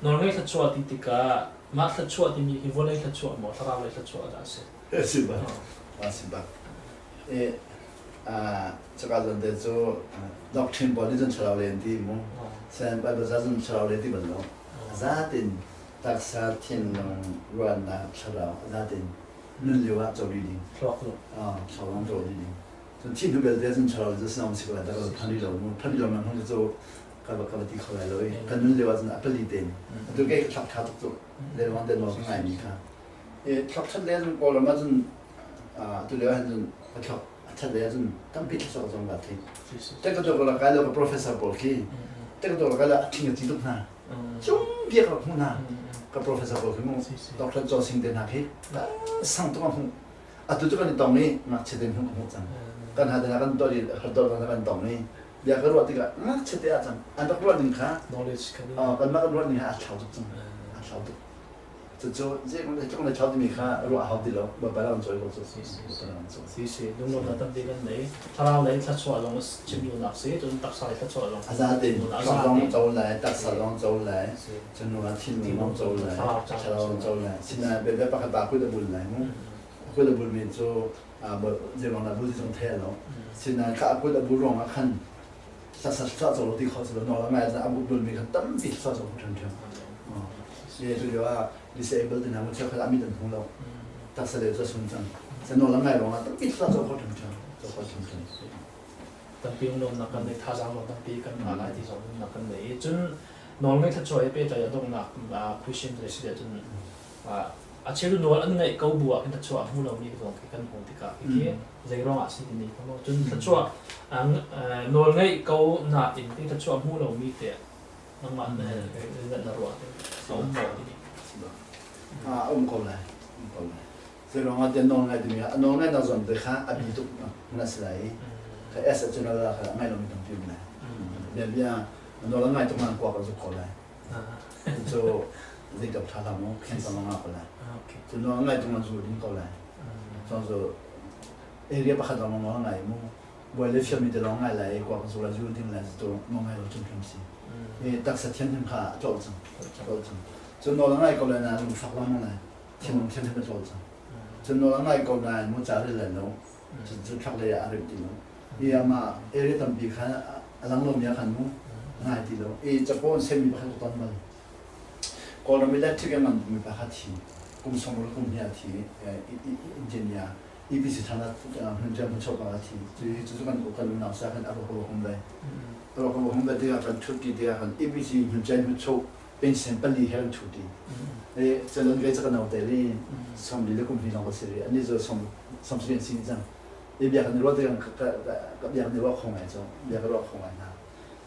nawl ngeih thluachuah ti tikah mah thluachuah timi hi vawlei thluachuah maw thlarau lei thluachuah dah a si? Si bak. Si bak. E caka zon te cu doctrine pawl nih cun thlarau lei an ti mu. Sen Bible ca cun thlarau lei ti bal lo. Zatin taksa thinlung ruahnak thlarau zatin nun lio ah co dih ding. Thluak lu. Ah, thlarau co dih ding. Cun thih hnu belte cun thlarau cu sinong si ko lai dah phan rih lo mu. Phan rih lo nak hmun cu ka va ka va ti kho lai lo i kan nun lio ah cun a pali tein. Atu kei ka thlak tha tuk cu. Le wang te nawl ka ngai mi kha. E thlak that le cun Kawlram ah cun tu lio ah cun ka thlak a that le cun tampi thlasok zong ka thei. Te ka tuak la kai lo ka professor pawl khi. Te ka tuak la kai lo a thing a ci tuk hna. Cung biak rak hmu hna. Ka professor pawl khi mu Dr. Cho Sing te hna khi sang tuk a hmuh. Atu cu kan i tong i ngakchia te hmuh ka hmuh cang. Kan ha te hna kan tuah i har tuah kan tong i bia ka ruah tikah ngakchia te ah cang an rak ruah ning kha knowledge kha kanmah kan ruah ning kha a thlau tuk cang. A thlau tuk. Cucu zeitluk na thlau timi kha ruah a hau ti lo. Bawipa lam cawi ko cu. Si si, lunglawmhnak tampi kan nei. Thlarau lei thluachuah zong chim duhnak si, cun taksa lei thluachuah zong. A zatein thluak zong co lai, taksa zong co lai, cun nungak thinlung zong co lai, thlarau zong co lai. Sinain biabia pakhat pa kut a bul lai mu. A kut a bulmi cu zeiruang dah bul ti zong thei lo. Sinain kha a kut a bul ruangah khan hlasa thluachuah co lo ti kho si lo nawl a ngai a bulmi kha tampi thluachuah co ṭhiamṭhiam. Si cu lio ah disable te hna mun cheukhat ah mit an hmu lo. Taksa le cu a sun cang. Sa nawl a ngai ruangah tampi thluachuah co kho ṭhiamṭhiam. Co kho ṭhiamṭhiam. Tampi lawmnak kan nei, thazaang lawm tampi kan ngah lai ti zong nak kan nei. Cun nawl ngeih thluachuah he pehtlai a donghnak question zei si cun A cheu nawl an ngaih ko bu ah khin thluachuah a hmu lomi zong khi kan hmuh tikah khi zei ruangah a si timi kha maw cun thluachuah nawl ngeih ko nain ti thluachuah hmu lomi te nangmah na na ruah te a um maw timi. A um ko lai um ko lai. Zei ruangah tiah nawl ngai timi a nawl ngaihnak zawn te kha a bi tuk na si lai i kha es ahcun a kha ngai lomi tampi um lai. Bia bia nawl a ngai tuk nan kuak a zuk ko lai. Cu. Zeitluk ṭha hlah maw khen cang nga ko lai. Cu nawl ngai tung an zul ding ko lai. Cun cu area pakhat lawng nawl ngai mu. Buai le fiami te lawng ngai lai kuak zul zul ding lai tu nawl ngai lo chung hrim si. I taksa thianhlim kha a tlolh cang. Tlolh cang. Cu nawl ngai ko lai na lungfak lengmang lai. Thinlung thianhlim a tlolh cang. Cu nawl ngai ko nain mu ca rel lai lo. Cu thlak lei ah a rim ti lo. I amah area tampi kha a lang lomi ah khan mu ngai ti lo. I capo an semmi pakhat ka ton bal. Kawlram electric a ngan mi pakhat thi kum sawmruk kum hnih a thi engineer EPC thana hmun jam hmun pa a thi. Cu cu kan kan unau sa kan a rawk hum ve. A rawk hum ve tikah kan thut ti tikah kan EPC hmun jam hmun chok pension pali he kan thu ti. E chalon ve cha kan te li som li le kum hnih lawng ka si ri. Ani zo som som sin sin cang. E bia kan ruah tikah ka bia kan ruah kho ngai cu bia ka ruah kho ngai hna.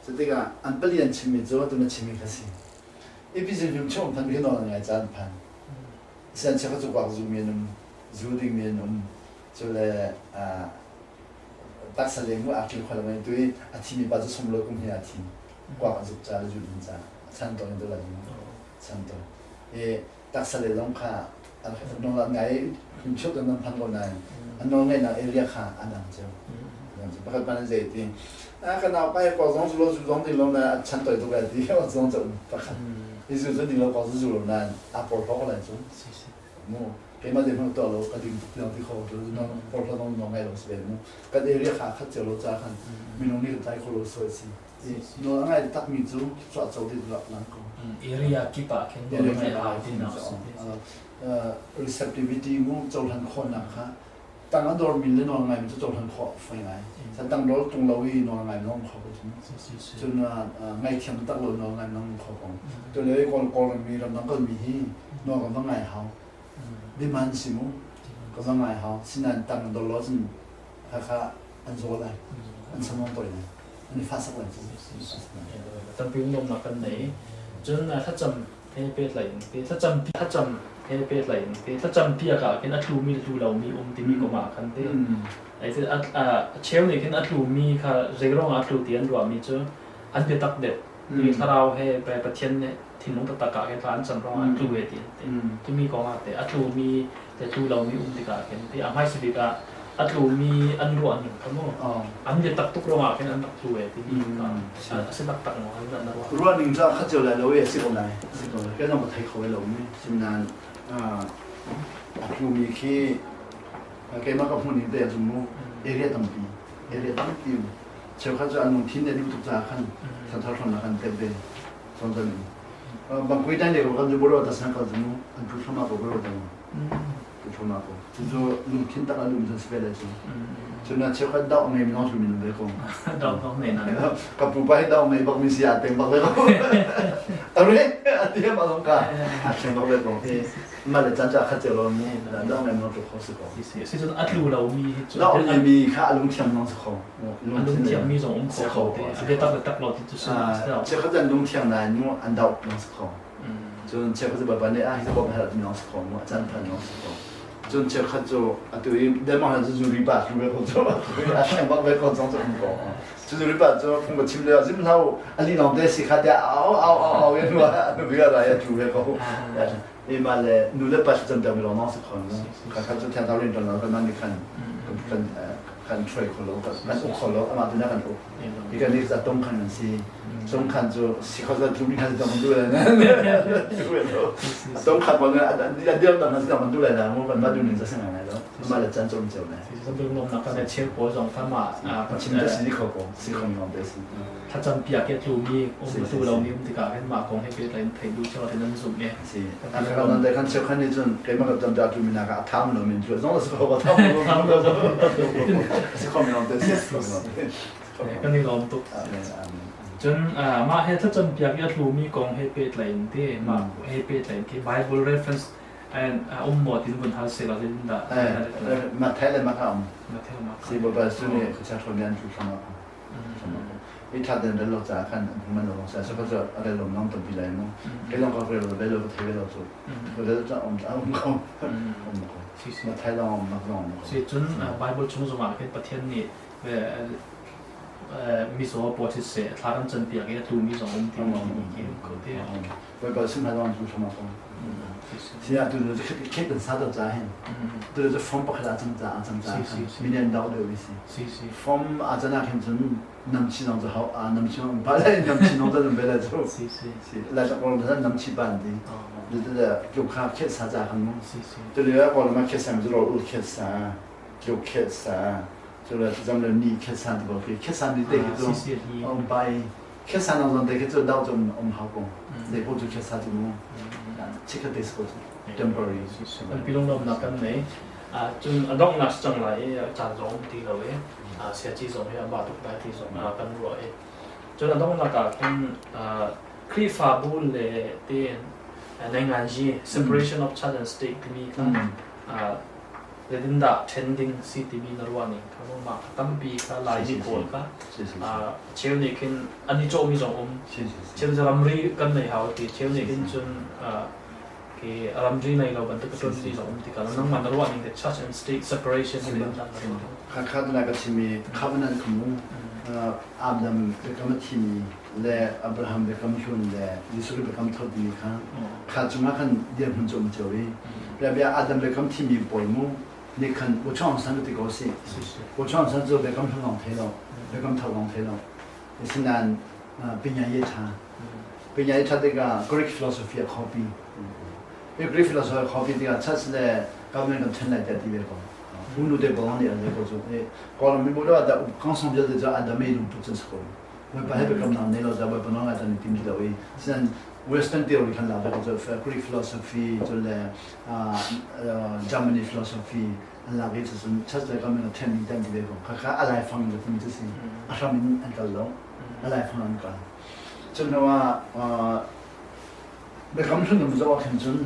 Cu tikah an pali an chimmi cu atu na chimmi kha si. EPC hlim chung phan khi nawl ngai caan phan. Sian chia kha cu kuak zu mi an um, zu ding mi an um. Cu le taksa leng mu akil khol ngai tu i a thimi pa cu sum lo kum hi a thi. Kuak an zuk ca le zu din ca. Chan tong in tu la chan tong. E taksa le zong kha nawl an ngai him chuk an phan ko nain an nawl ngaihnak area kha a dang cio. Pakhat pa nih zei ti a ka nau pa ko zong zu lo zu zong ding lo na a chan toi tuk lai ti zong cu pakhat i zu cu ding lo ko zu zu lo nain a porhlaw ko lai cu mu keimah zei hmanh tuah lo ka ding tuk tiang ti kho cu porhlaw zong ngai lo si ve mu kan area kha khat cio lo ca khan minung nih kan tlai kho lo so si Nawl a ngai takmi cu chuah co ti rak lang ko. Area kip ah khin nawl ngai hau ti nak si. Receptivity mu cohlan khawhnak kha tang a dormi le nawl ngaimi cu cohlan khawh fai ngai. San tang dor tung lo i nawl ngai nong kho ko cun. Cun ngaithiam tak lo nawl ngai nong kho ko. Tu le kawl kawl mi ramdang kalmi hi nawl kan va ngai hau. Biman si mu ka va ngai hau. Sinain tang dor lo cun kha an zaw lai. An samong toi lai. An i fahsak lai cu. Tampi nuamnak kan nei. Cun thlacam he pehtlaih in ti thlacam thlacam he pehtlaih in ti thlacam piak ah khin a tlumi le tlu lomi um timi kong ah khan ti ai a cheu nih khin a tlumi kha zeiruang ah a tlu ti an ruahmi cu an biatak deuh ti thlarau he Pathian nih thinlung taktak ah khin thla an cam ruangah an tlu ve ti an ti timi kong ah te a tlumi te tlu lomi um tikah khin ti a hmaisa bik ah a tlumi an ruah ning kha mu an biatak tuk ruangah khin an rak tlu ve timi kha a si taktak maw an na ruah ruah ning cu khat cio lai lo i a si ko lai si ko lai kan zong ka thei kho lo mi sinain a tlumi khi keimah ka hmuh ning te cu mu area tampi area tampi cheukhat cu an lungthin nih a duh tuk caah khan thanthar hramnak an tep ve Contan bangkui tan le kan zu boro ta san kal zu an pu thlama ko boro ta pu thlama ko cu cu lungthin tak an um cun si ve lai cu cu na cheukhat dau ngei mi nong su min ve ko dau dau nei na ka pu pa hi dau ngei bak mi si a teng bak ve ko are a tiam a ka a teng bak ve ko mah le caan cu a khat cio lo mu dau ngei nong tu kho si ko si cun a tlu lo mi hi cu dau ngei mi kha a lungthiam nong si kho lungthiang mi zong um kho ko te a biatak le tak lo ti cu si cheukhat an lungthiang nain mu an doh nong si kho cun cheukhat cu bawipa nih ah hi bawm herh ti nong si kho mu a caan phan nong si kho cun cheukhat cu atu i Denmark cu zuri pa tlu ve ko cu a thleng bak ve ko zong cu um ko cu zuri pa cu phung ka chim le zim hlau ali nong te si kha tiah au au au au in nu bi ra ya tlu ve ko e ma le nu le pa cam mi lawng nong si kho mu kha kha cu thiang thau rin ton lo kan man ni khan kan kan hruai kho lo kan uk kho lo amah tu na kan uk hi kan nih tong khan an si tong khan cu si kho za tlum khan tong du le tong khan bon a dir dang si tong du le na mu kan ma du ning za sang ngai lo ma le chan chom cheu ne Sambil nom nak kan cheu ko zong kha ma kan chin da si kho ko si kho nom te si thlacam piak ke tlu mi um tu lo mi um tikah hin mah kong he pehtlai in thei duh cio nan zumh e. Si. A ka nan te kan cheu khan ni cun keimah ka cam ta tu mi na ka tham lo min cu zong si kho ka tham lo si kho mi long te si Kan i lawm tuk. Cun mah he thlacam piak i a tlu mi kong he pehtlai in te mah he pehtlai in khi Bible reference and um maw tin vun hal sela tin dah. Matthai le Mark um. Si Baibal su nih khuachia hruai mi an tlu thlam I ṭha tein rel lo caah khan an hman lo sa so cu a rel lo nong tampi lai mu kei lawng ka rel lo ve lo ka thei ve lo cu rel cu um um ko um ko ma thai lawng um mak lawng um ko si cun Bible chung zongah khin Pathian nih Mizaw pawl siseh thla kan canpiak i a tlumi zong um ti mi khi um ko te. Bawipa sin hna zong cu thama ko. Sia tu cu khet kan sa to cha hin. Tu cu form pakhat a cang ca a cang ca million dau deuh vi si. Form a cana khin cun nam chi zong cu hau a nam chi zong ba lai nam chi nong ta ba lai cu. Si lai ta ko la nam chi ban ti. Tu tu kha khet sa cha khan mu. Tu le ko ma khet sa mi cu ro ul khet sa. Tluk khet sa. Cu le zam le ni khet san ti ko khi khet san ti te khi cu um pai khet san ang zon te khi cu dau cu um hau ko zei po cu khet sa cu mu chikhat te ko temporary. Kan pilung lom nak kan nei cun a dong nak cang lai i caan zong um ti lo i siaci zong hi a ba tuk lai ti zong kan ruah i cun a dong nak ah khin Khrihfabu le te nainganji separation of church and state timi kha Zeitindah ṭhen ding si timi na ruah ning kha mah kha tampi kha Laimi pawl kha cheu nih khin an i cawhmi zong um. Cheu cu ramri kan nei hau ti cheu nih khin cun khi ramri nei lo bantuk a ṭuanmi zong um tikah nangmah na ruah ning te church and state separation hi zeitindah na ruah? Khakha na ka chimi covenant kha mu Adam biakam a thimi le Abraham biakam hlun le Jesuh Khrih biakam thar timi kha kha cungah khan dirhmun cu um cio i bia bia Adam biakam thimi pawl mu nih khan Wuchang san ti ko si Wuchang san cu biakam hlun lawng thei lo biakam thar lawng thei lo asinain pinya ye tha pinya ye tha tikah Greek philosophy a copy Greek philosophy a copy tikah church le government kan then lai tiah ti ve ko unu te bawng nih an le ko cu Kawlram mi bu da kong song vialte cu Adam e lungput cun si ko Bawipa he biakamnak nei lo ca Bawipa nawl ngai tan i tim ti lo i sinan Western theory khan lak ve cu Greek philosophy cu le Germany philosophy an lak i cucun church le government a then ding tan ti ve ko khakha a laifang in ka ti si a hram in an kal lo a laifang an kal cu hnu ah biakam hlun um zoh ah khin cun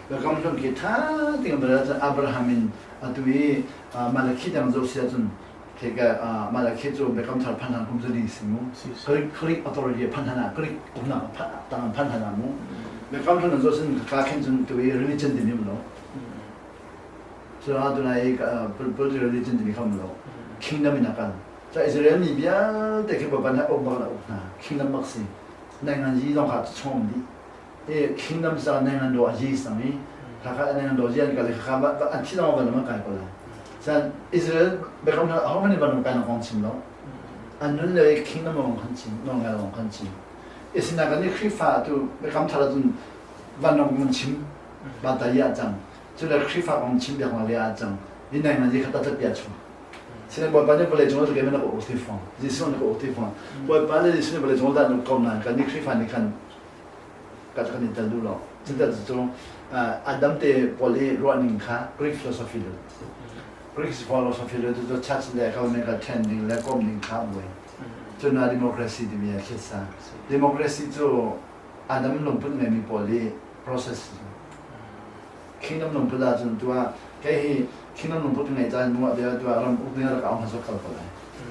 biakam hlun khi tha ting cun Abraham in atu i Malakhi dang zoh si ahcun Khika Malakhi cu Biakam Thar phan hlan kum zali si mu. Greek Greek authority phan hlan ah Greek uknak tang phan hlan ah mu. Biakam Hlun zo sin ka khin cun tu i religion timi um lo. Cu ah tunai political religion timi kha um lo. Kingdom in a kal. Ca Israel mi vialte khi Bawipa nih uk bak na uk hna. Kingdom bak si. Nai ngan yi zong kha chom dih. I kingdom sa nai ngan do a yi sang i khakha nai ngan do jian ka le khakha an thi zong van man kai ko lai. San Israel biakam hna ho many van kai na kong chim lo. An nun le kingdom kong khan chim, nawl ngai kong khan chim. Isina kan i Khrihfa tu biakam thar cun vanlawng kong chim ba ta ya cang. Cu le Khrihfa kong chim biak le a cang. Ni nai ngan ji khata ta pia chung. Sine Bawipa nih vawlei cung ah na ka uk ti fong. Jesuh na ka uk ti fong. Bawipa le Jesuh nih vawlei cung ah dah ko nan kan ni Khrihfa nih khan kan kan i tel duh lo. Cuta cu Adam te pawl i ruahning kha Greek philosophy le Greek philosophy le cu church le government kha then ding le kom ding kha buai. Cun democracy timi a thlet Democracy cu Adam lungput ngeimi pawl i process Kingdom lungput ahcun tuah kei hi Kingdom lungput ngeih caan mu ah tuah ram uk ding rak aung hmasa kal ko lai.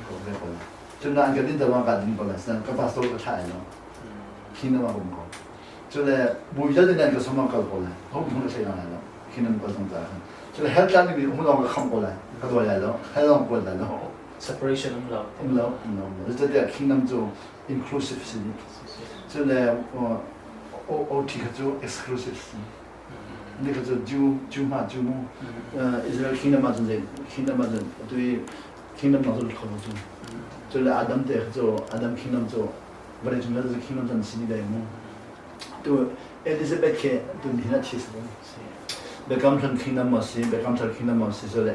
Ko ve ko lai. Cun an ka din te ka din ko lai. Sinan ka pastor ka thlah ai lo. Kingdom ah um ko. Cule bu vialte nan ka som kal ko lai. Hong hung ka lai lo. Kingdom kal zong ca khan. Cule hell tlan ding hung lawng ka kham ko lai. Ka dawi lai lo. Hell lawng kuat lai lo. Separation um lo. Um lo, um lo. Zeicahtiah kingdom cu inclusive si. Cule OT kha cu exclusive si. Ni kha cu Jew Jew hma Jew mu. Israel kingdom ah cun zei kingdom ah cun atu i kingdom dang cu kho lo cu. Cule Adam te kha cu Adam kingdom cu vawlei cung vialte cu kingdom cu an si dih mu. Tu Elizabeth khi tu nihin ah thi si. Biakam Hlun kingdom maw si, Biakam Thar kingdom maw si, cule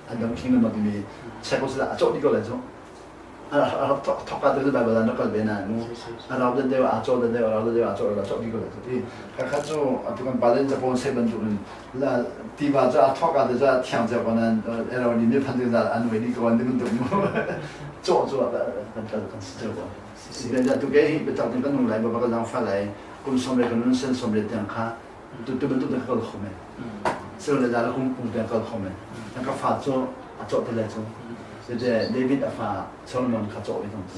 Adam kingdom maw timi check usila a cawh dih ko lai cu. A rak thok ah te Bible ah na kal ve na mu. A rau deuh deuh aa cawh deuh deuh a rau deuh deuh aa cawh a cawh dih ko lai cu. Ti kha cu atu kan pale Japan sei bantuk in la tiva cu a thok ah te cu a thiang cio ko nan ero ni mi phan ding an wei dih ko an ti bantuk mu. Cawh cu kan kal kan si cio ko. Si tu ke hi biatak tin kan nung lai baba ka zang fa lai kum som le kan nun sen som le tiang kha tu tu bantuk ka kal kho men. Silo le la kum kum tiang kal kho men. Ka fa cu a cawh te lai cu. Site David a fa Solomon kha cawh ve thong cu.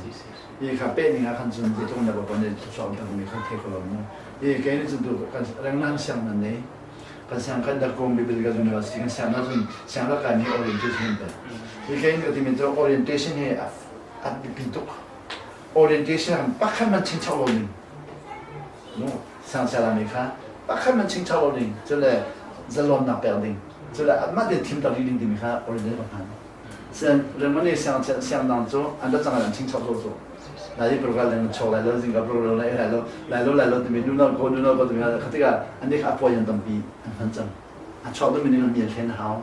Hi kha pe ning ah khan cun zeitluk na baba ne thluachuah kan mi khan thei ko lo mu. Hi ke ni cun tu kan renglang siang nan nei. Kan siang kan Darkong Biblical University kan siang na cun siang la kai mi orientation pe. Hi ke ni ka ti mi cu orientation hi. An biapi tuk. Orientation kan pakhat man chingchau lo ning. No, siangsiala mi kha pakhat man chingchau lo ding, cule zalonnak pek ding, cule anmah tein thimter rih ding timi kha orientation kan hman. Sian Germany siang siangdang cu an ra cang an chingchau zo cu. Lai i program leng chok lai lo zingka program lai lai lo lai lo lai lo timi nu no ko nu no ko timi kha tikah an nih kha a puai an tampi an hman cang. A chuak ding mi nih mi thlen hau.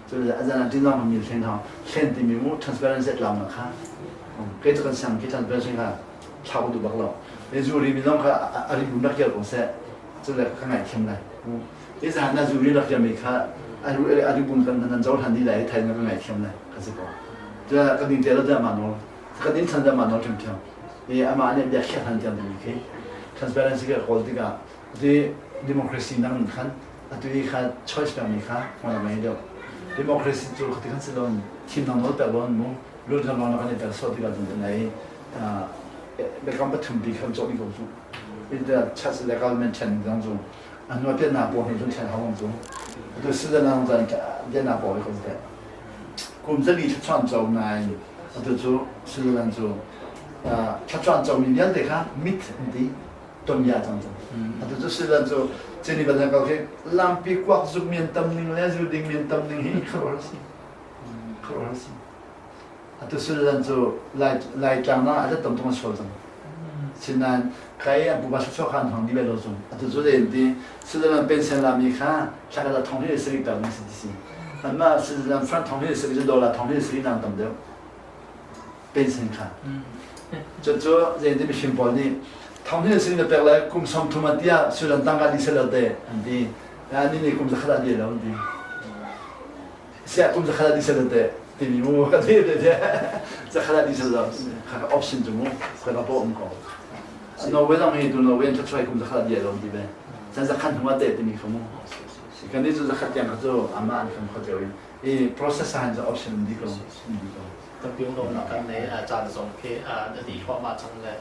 Cu a zan ah zong mi thlen hau. Thlen timi mu transparency tlau na kha. Kei cu kan siang khi transparency kha thlau duh bak lo. Le zu ri mi zong kha a ri bu nak kial ko seh. Cu le ka ngaihthiam lai. Hi zan na zu ri rak mi kha a ri bun kan nan cohlan dih lai i thai na ka ngaihthiam lai ka si ko. Cu ka ding te lo te amah nawl. Ka din chan te amah nawl ṭhiamṭhiam. I amah nih bia khiak hlan tiang timi khi transparency ka kawl tikah atu democracy nang khan atu i kha choice pekmi kha hmual a ngei deuh. Democracy cu khati khan si loin thimnak nawl pek loin mu lut kan lawng kan i tel sawh tikah cun nai biakam pathum pi khan cawh dih ko cu. Church le government ṭhen zong cu a hnu ah piannak pawl nih cun ṭhen hau cu. Atu Switzerland zong piannak pawl ko teh. Kum zali thluachuah co nain atu cu Switzerland cu thluachuah comi vialte kha mit an ti tonbia cang cu. Atu cu Switzerland cu Geneva le ko khi lampi kuak zuk mi an tam ning le zu ding mi an tam ning hi khuaruahhar si. Khuaruahhar si. Atu Switzerland cu Laitlang ah a tam tuk an sual cang. Sinain kai an pupa thluachuah kha an hmang dih ve lo cu. Atu cu zei an ti Switzerland pension lami kha thla khat ah thong hi sarih pek ding si ti si. Anmah Switzerland franc thong hi sarih cu dollar thong hi sarih nang tam deuh. Pension kha. Cucu zei an ti mifim pawl nih thong hi sarih na pek lai kum 30 ah tiah Switzerland tangka dih sel te an ti. Ani nih kum zakhat ah dih lo an ti. Siah kum zakhat ah dih sel te timi mu ka ti te te zakhat ah dih sel lo kha option cu mu ka ka um ko. Norway zong hi tu Norway an thluachuai kum zakhat ah dih lo ti ve. Chan zakhat hnu ah te timi kha mu. Kan nih cu zakhat tiang kha cu amah an kan kho cio i i process ah hin cu option um dih ko. Um dih ko. Tampi um lo nak kan nei caan zong khi a dih thluahmah cang le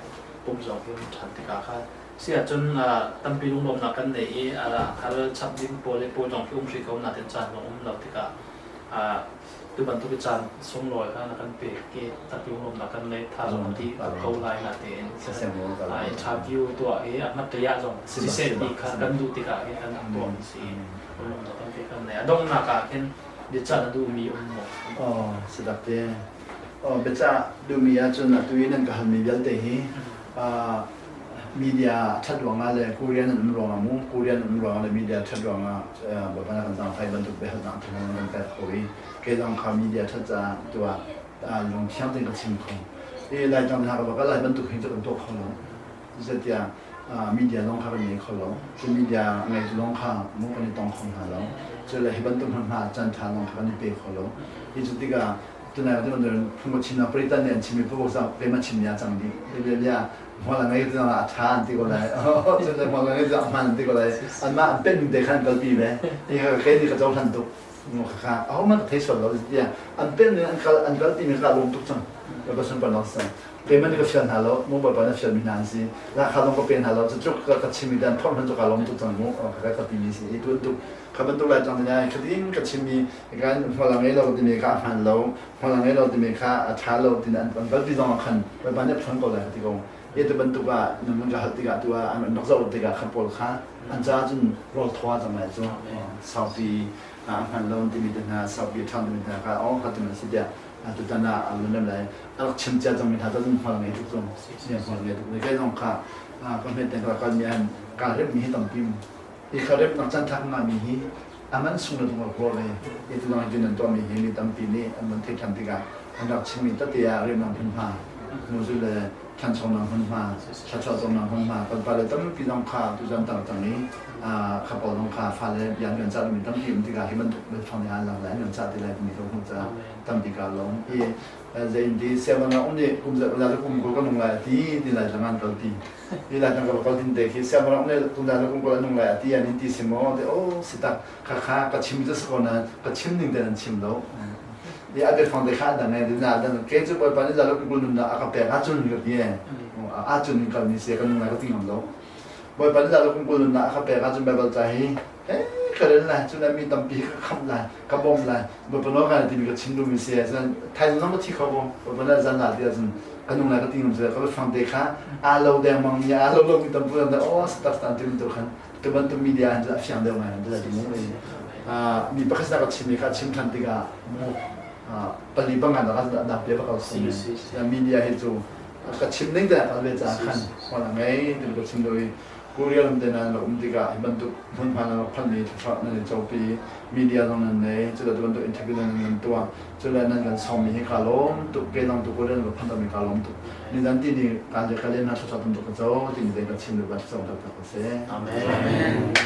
pum zong khi um ṭhan tikah khan Si ahcun tampi lunglawmhnak kan nei i hal chap ding pawl le pawl zong khi um hri ko nain caan zong um lo tikah tu bantuk i caan sunglawi kha na kan pek i tampi lunglawmhnak kan nei tha zong ti ko lai na tein interview tuah i a hmatlei ah zong siseh ti kha kan duh tikah hin kan tuah mi si lunglawmhnak tampi kan nei. A donghnak ah khin biacah na duhmi um maw? Oh, si tak te. Oh, biacah duhmi ahcun atu i nan ka halmi vialte hi Media ṭhat ruangah le Korean an um ruangah mu Korean an um ruangah le media ṭhat ruangah Bawipa na kan zaangfai bantuk biahalnak thil nan kan pek kho i kei zong kha media ṭhat caah tuah lungthiang tein ka chim kho. I Laitlang hna ka va kal lai bantuk hin cu kan tuah kho lo. Zeitiah media zong kha kan ngei kho lo. Cu media ngeitu zong kha mu kan i tong kho hna lo. Cu le hi bantuk hna caan ṭha zong kha kan i pe kho lo. Hi cu tikah tunai ka ti phung ka chimnak Britain nih an chim i phung keimah chim nih a cang dih. Bia hmual a ngei ti a ṭha an ti ko lai. Cun le hmual a ngei ti a hmaan an ti ko lai. Anmah an pen te khan an kalpi ve. Hi kei nih ka cohlan tuk. Kha ahohmanh ka thei sual lo tiah an pen ning an kal an kalpi mi ka lung tuk cang. Ka sun par sang. Keimah nih ka fial hna lo, mu bawipa na fial mi hna an si. Lahkhah zong ka pe hna lo, cutluk ka chim i dan phorh hmanh cu ka lung tuk cang mu. Ka ka timi si. I tuan tuk. Kha bantuk lai cang ding khatin ka chimmi kan hmual a ngei lo timi kha a hmaan lo hmual a ngei lo timi kha a ṭha lo tin an kalpi zong ah khan Bawipa nih a phuan ko lai ka ti ko. Hi ti bantuk ah nan ka hal tikah tu ah an rak zoh tikah kha pawl kha an caah cun rawl thaw ah cang lai cu saupi a hman lo timi te hna saupi a ṭhang timi hna kha oh kha ti man si tiah tutan ah an lem lai a rak chim cia cangmi hna cun hmual ngei tuk cu hmual ngei tuk kei zong kha ka hmet te ka kalmi han kaa remmi hi tampi Hi kharemnak canthlak ngahmi hi a man sung le zung ruah ve. Hi tu dang hi nan tuahmi hi mi tampi nih an van theih ṭhan tikah an rak chimmi tete ah remnak hmunhma, hnu le ṭhanchonak hmunhma, thluachuah zongnak hmunhma kan pale tampi zong kha tuzan tar cang i kha pawl zong kha fale bia an kan cah mi tampi um tikah hi bantuk biafang nih an lak lai an kan cah ti lai timi ka hmuh caah tampi kaa lawm. Hi zei siangpahrang nih kum za kum kul ka nung lai a ti ti lai tlang an kal ti. Hi lai tang ka kal din te khi siangpahrang nih kum za kum kul a nung lai a ti an in ti si maw ti oh si tak kha kha ka chim cu si ko na ka chim ning te nan chim lo. I a biafang te kha an dang ngai na dang ke cu Bawipa nih za kum kul nunnak a ka pek ahcun ka ti ahcun in kal mi si ka nung lai ka ti ngam lo. Bawipa nih za kum kul nunnak a ka pek ahcun Baibal ca hi he ka rel lai cun mi tampi ka khamh lai ka bawmh lai Bawipa nawl ka timi ka chim duhmi si ahcun thaizing zong ka thi kho ko Bawipa nih zan ah ti ahcun ka nung lai ka ti ngam si ka biafang te kha aa lo dengmang mi aa lo lomi tampi an oh tak tan ti bantuk khan tu bantuk media han cu a fiang deuh ngai an ti mu mi pakhat sinah ka chim mi kha chim than tikah mu pali panga dah ka dah bia ka si media hi cu ka chim ning te kal ve caah khan hmual a ngei ti ka chim deuh i Korea ram te nan rak um tikah hi bantuk hmunhma nan rak phanmi thluachuah nan i copi media zong nan nei cu le tu bantuk interview nan nan tuah cu le nan kan sawmmi hi kaa lawm tuk ke zong tu Korea nan va phanh mi kaa lawm tuk ni zan ti ni kaan le ka len na thluachuah tam tuk ka co ti ni te ka chim le ba thluachuah tak tak ka si Amen.